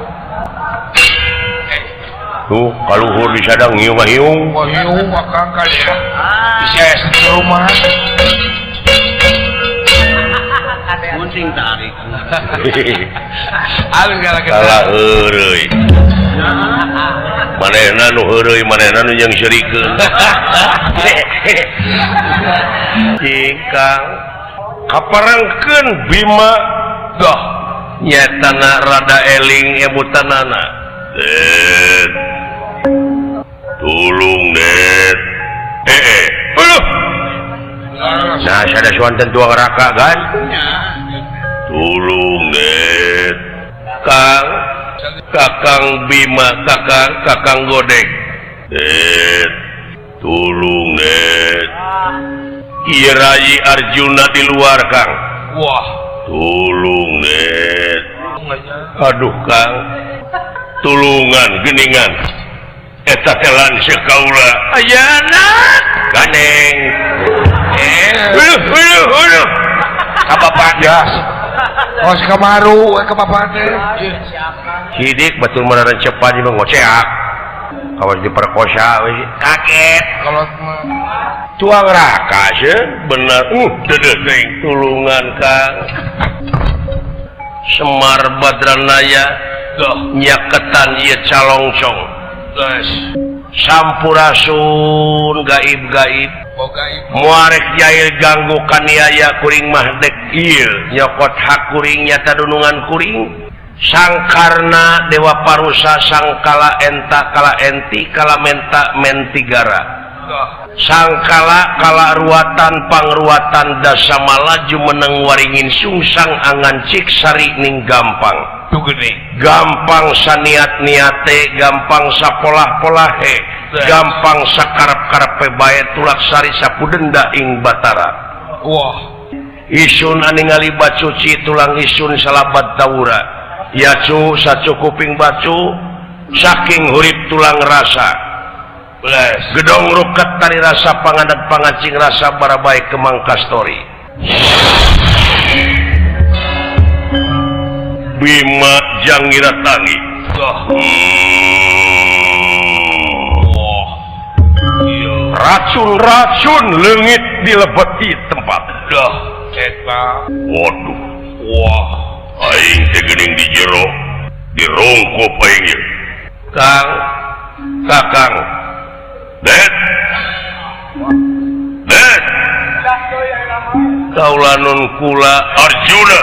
tuh kaluhur disadang hiung hiung. Wah hiung Akang kali ya. Bisa es di rumah. Kuncing tarik. Alus galak kita. Salah heureuy. Manehna nu heureuy, manehna nu jeung serikeun. Cing Kang. Kaparangkeun Bima doh nyatana rada eling emutanana. Det. Tulung det. Aduh. Nah, sada suanten tuang raka kan? Tulung det. Kang, Kakang Bima, Kakang, Kakang Godek. Det. Tulung det. Ieu Rayi Arjuna di luar Kang. Wah, tulung det. Aduh Kang. Tulungan geningan. Eta teh lanceuk kaula. Ayana ganeng. Aduh, aduh, aduh. Ka bapak ya. Kos kamaru ka bapak teh. Sidik batur marancepan jeung ngoceak. Kawas diperkosa we kaget. Kolot mah. Tuang raka sih bener. Dedeh teuing tulungan Kang. Semar Badranaya doh nyaketan ieu calongcong. Geus. Sampurasun gaib-gaib. Muarek jail ganggu kaniaya kuring mah dek ieu nyokot hak kuring nyata dunungan kuring. Sangkarna Dewa Parusa sangkala enta kala enti kala menta mentigara. Sangkala kala ruatan pangruatan dasamala jumeneng waringin sungsang angan cik sari ning gampang. Gampang saniat-niate, gampang sapolah-polahe, gampang sakarep-karepe bae tulak sari sapudenda ing Batara. Wah, isun aningali bacuci tulang isun salabat tawura. Yacu sacukuping bacu saking hurip tulang rasa. Gedong ruket tari rasa pangandat pangacing rasa barabai kemang kastori. Bima Jangira Tangi. Racun-racun leungit dilebeti tempat. Dah, eta. Waduh. Wah, ayo Aing teh geuning di jero dirungkup aing ieu. Kang Kakang Det Det Kaula nun kula Arjuna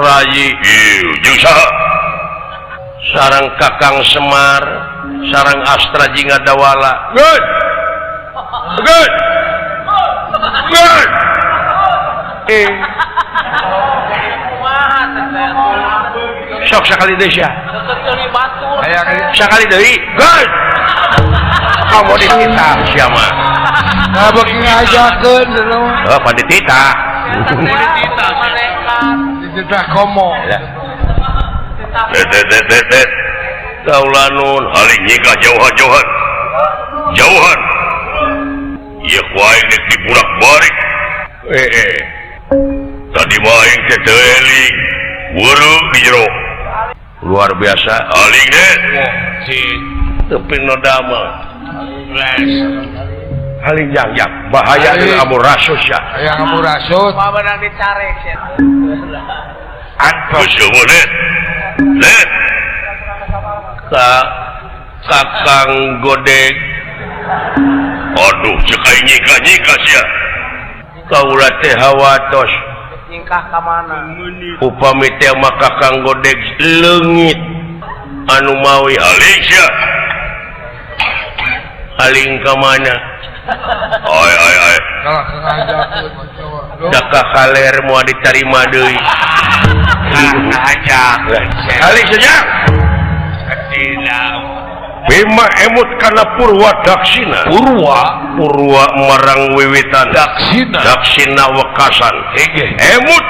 Rayi ieu jeung saha sareng Kakang Semar sareng Astra Jingga Dawala. Good Good Good Sok sakali deui sia. Sakali deui. Good. Kamu dititah sia mah. Nah beuki ngajakeun oh pan dititah. Dititah malaikat. Dititah komo. Det det det det. Kaula nun haling nyikah jauhan-jauhan. Jauhan. Ieu ku aing dek diburak-balik. Tadi mah aing teh teu eling. Weureu di jero. Luar biasa aling deh. Teping nodama. Haling jang bahaya dengan abu rasus ya. Yang abu rasus. Mah beunang dicarek sia. Antos net. Net. Kakang Godeg. Aduh cek aing nyika-nyika sia. Kaula teh hawatos. Nyingkah ka mana? Upami teh mah Kakang Godeg leungit anu mawi aling sia. Aling ka mana? Ai ai ai. Da ka kaler moal ditarima deui. Ngajak. Aling saja. Bima emut kana Purwa Daksina. Purwa Purwa marang wiwitan Daksina. Daksina wekasan. Emut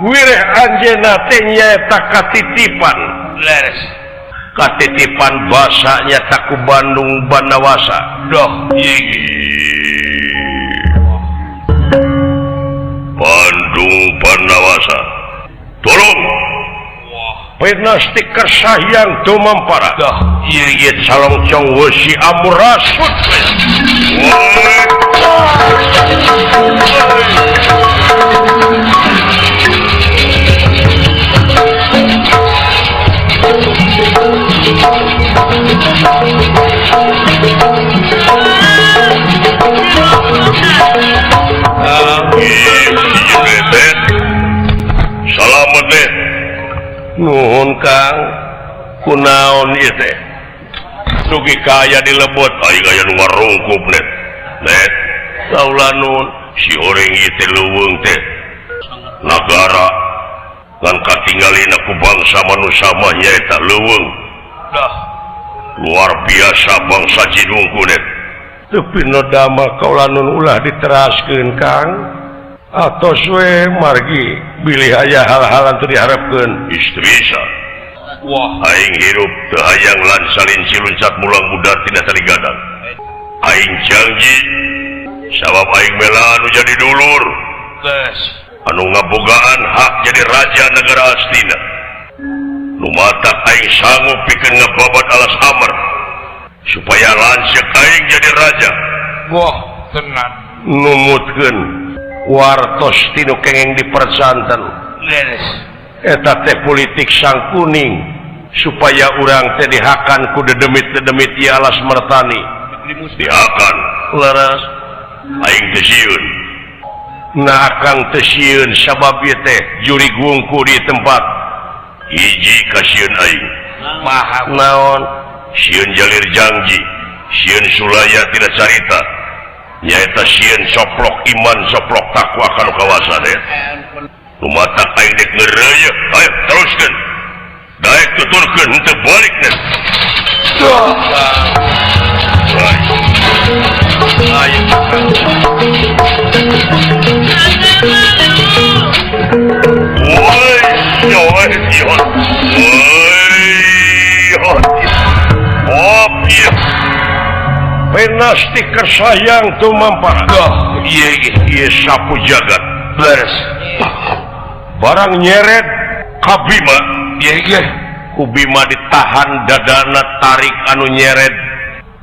wireh anjeunna teh nyaeta katitipan. Leres. Katitipan basa nyata ku Bandung Banawasa. Doh Bandung Banawasa. Tolong. Pinasti kersahyan tumampara. Dah, ieu salongcong weusi amurasut. Salamet deh. Nuhun Kang, kunaon ieu teh? Dugi kaya dilebot, aing aya nu ngarungkup net. Net, kaula nun si oreng ieu teh leuweung teh. Nagara ngan katinggalina ku bangsa manusia mah nyaeta leuweung. Dah, luar biasa bangsa Cidungku net. Teu nodama kaula nun ulah diteraskeun Kang. Atos we margi bilih aya hal-hal anu diharapkeun istri bisa. Wah, aing hirup teu hayang lan salinci luncat mulang budar tina tali gadang. Aing janji sabab aing mela anu jadi dulur. Geus. Anu ngabogaan hak jadi raja negara Astina. Nu matak aing sanggup pikeun ngababat alas amar supaya lanceuk aing jadi raja. Wah, tenan. Numutkeun wartos tinu kengeng di persanten. Eta teh politik sang kuning supaya urang teh dihakan ku dedemit-dedemit ieu alas mertani. Dihakan leres aing teh sieun. Nah akang teh sieun sabab ieu teh jurig wungku di tempat. Hiji kasieun aing. Maha naon? Sieun jalir jangji, sieun sulaya tidak carita. Nyaeta sieun soplok iman soplok takwa kanu kawasan ya. Lumatak aing dek ngeureuyeuk, ayo teruskeun. Daek tuturkeun henteu balik nih. Ayo. Woi, woi, woi. Oh, iya. Penasti kersayang tumampara. Doh, ieu sapu jagat. Beres. Barang nyeret ka Bima, ieu ku Bima ditahan dadana tarik anu nyeret,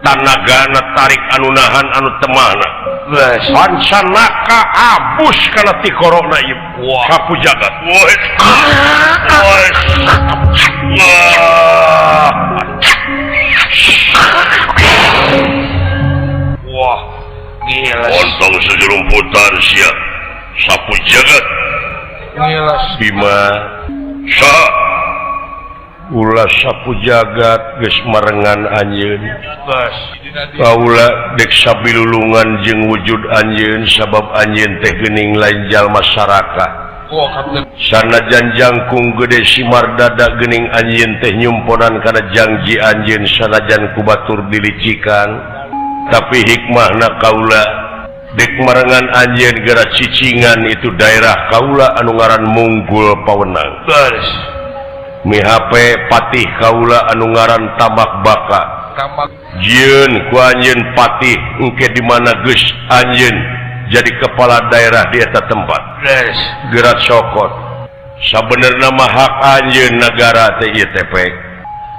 tanagana tarik anu nahan anu temahna. Pancanaka abus kana tikorona ieu. Sapu jagat. Wah, gila. Ontong sejurumputan sia. Sapu jagat. Gila. Bima sa ulah sapu jagat geus marengan anjeun. Kaula dek sabilulungan jeung wujud anjeun sabab anjeun teh geuning lain jalma saraka. Sanajan jangkung gede simar dada geuning anjeun teh nyumponan kana jangji anjeun sanajan ku batur dilicikan. Tapi hikmahna kaula dek marengan anjeun geura cicingan itu daerah kaula anu ngaran Munggul Pawenang. Mihape patih kaula anu ngaran Tamak Baka. Jieun ku anjeun patih engke di mana geus anjeun jadi kepala daerah di eta tempat. Geura cokot. Sabenerna mah hak anjeun nagara teh ieu teh pek.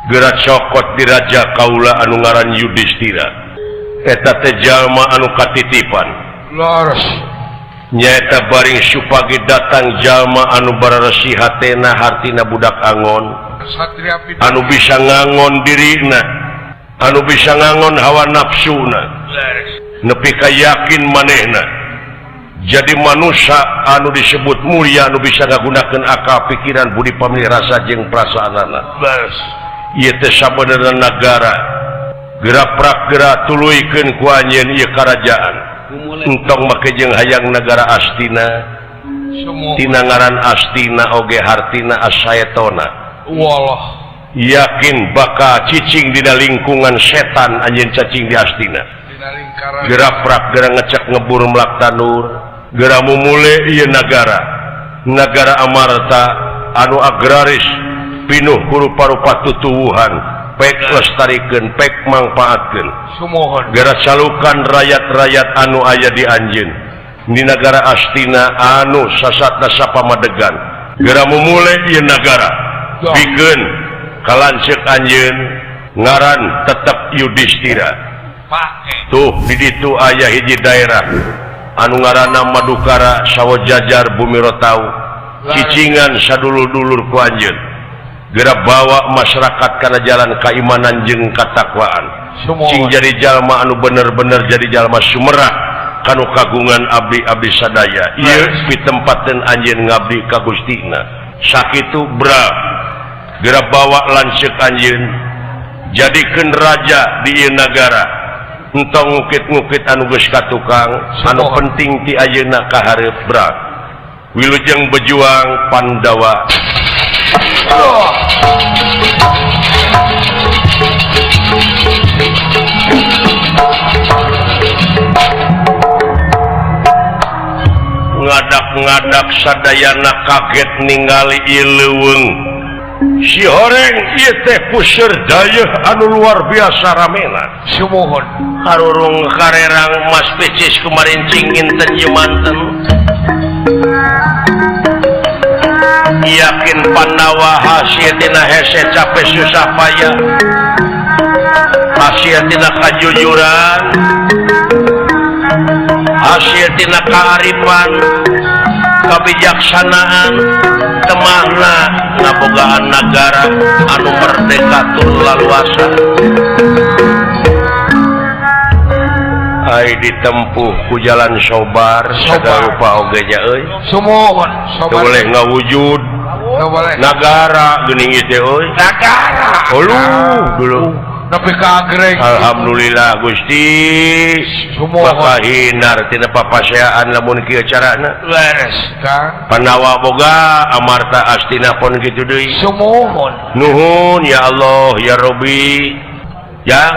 Geura cokot di raja kaula anu ngaran Yudhistira. Eta teh jalma anu katitipan. Leres. Nyaeta baring supagi datang jalma anu bararesi hatena hartina budak angon anu bisa ngangon dirina anu bisa ngangon hawa nafsuna nepi ka yakin manehna jadi manusia anu disebut mulia anu bisa ngagunakeun akal pikiran budi pamilih rasa jeung perasaanana. Ieu teh sabenerna nagara geura prak geura tuluykeun ku anjeun ieu karajaan. Entong make jeung hayang nagara Astina tina ngaran Astina oge hartina Asaetona. Wallah yakin bakal cicing dina lingkungan setan anjeun cacing di Astina. Geura prak geura ngecek ngebur melak tanur geura mumule ieu nagara nagara Amarta anu agraris pinuh ku rupa-rupa tutuwuhan pek lestarikeun pek mangpaatkeun geura calukan rakyat-rakyat anu aya di anjeun di nagara Astina anu sasatna sapamadegan geura mumule ieu nagara bikeun kalanceuk anjeun ngaran tetep Yudhistira. Tuh di ditu aya hiji daerah anu ngaranna Madukara Sawojajar Bumi Rotau cicingan sadulur-dulur ku anjeun geura bawa masyarakat kana jalan keimanan jeung katakwaan cing jadi jalma anu bener-bener jadi jalma sumerah kanu kagungan abdi-abdi sadaya ieu pitempateun anjeun ngabdi ka Gustina. Sakitu bra geura bawa lanceuk anjeun jadikeun raja di ieu nagara entong ngukit-ngukit anu geus katukang anu penting ti ayeuna ka hareup bra wilujeng berjuang Pandawa. Ngadak-ngadak sadayana kaget ningali ieu leuweung. Si horeng ieu teh puseur dayeuh anu luar biasa ramena. Sumuhun karurung karerang mas picis kumarincing inten jumanten. Yakin Pandawa hasil tina hese capek susah payah hasil tina kajujuran hasil tina kearifan kebijaksanaan temahna ngabogaan nagara anu merdeka tur laluasa. Ai ditempuh ku jalan sobar sagala rupa oge nya euy. Sumuhun sobar boleh ngawujud nagara geuning ieu teh euy. Nagara. Oluh dulu nepi ka agreng. Alhamdulillah Gusti. Bakal hinar tina papaseaan lamun kieu carana. Leres Kang. Pandawa boga Amarta Astina pon kitu deui. Sumuhun. Nuhun ya Allah ya Rabbi. Yang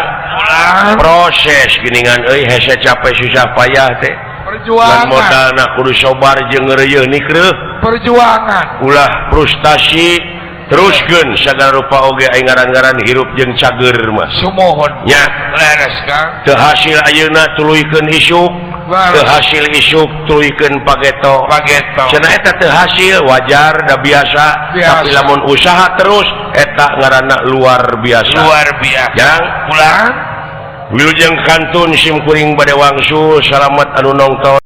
proses geningan euy hese capek susah payah teh. Perjuangan. Modalna kudu sobar jeung ngeureuyeun nikreuh. Perjuangan. Ulah frustasi teruskeun sagala rupa oge aing ngaran-ngaran hirup jeung cager mah. Sumuhun. Nya leres Kang. Teu hasil ayeuna tuluykeun isuk. Teu hasil isuk tuluykeun pageto. Pageto. Cenah eta teu hasil wajar da biasa. Tapi lamun usaha terus eta ngaranna luar biasa. Luar biasa. Jang pulang Wilujeng kantun sim kuring bade wangsul, salamat anu nongton.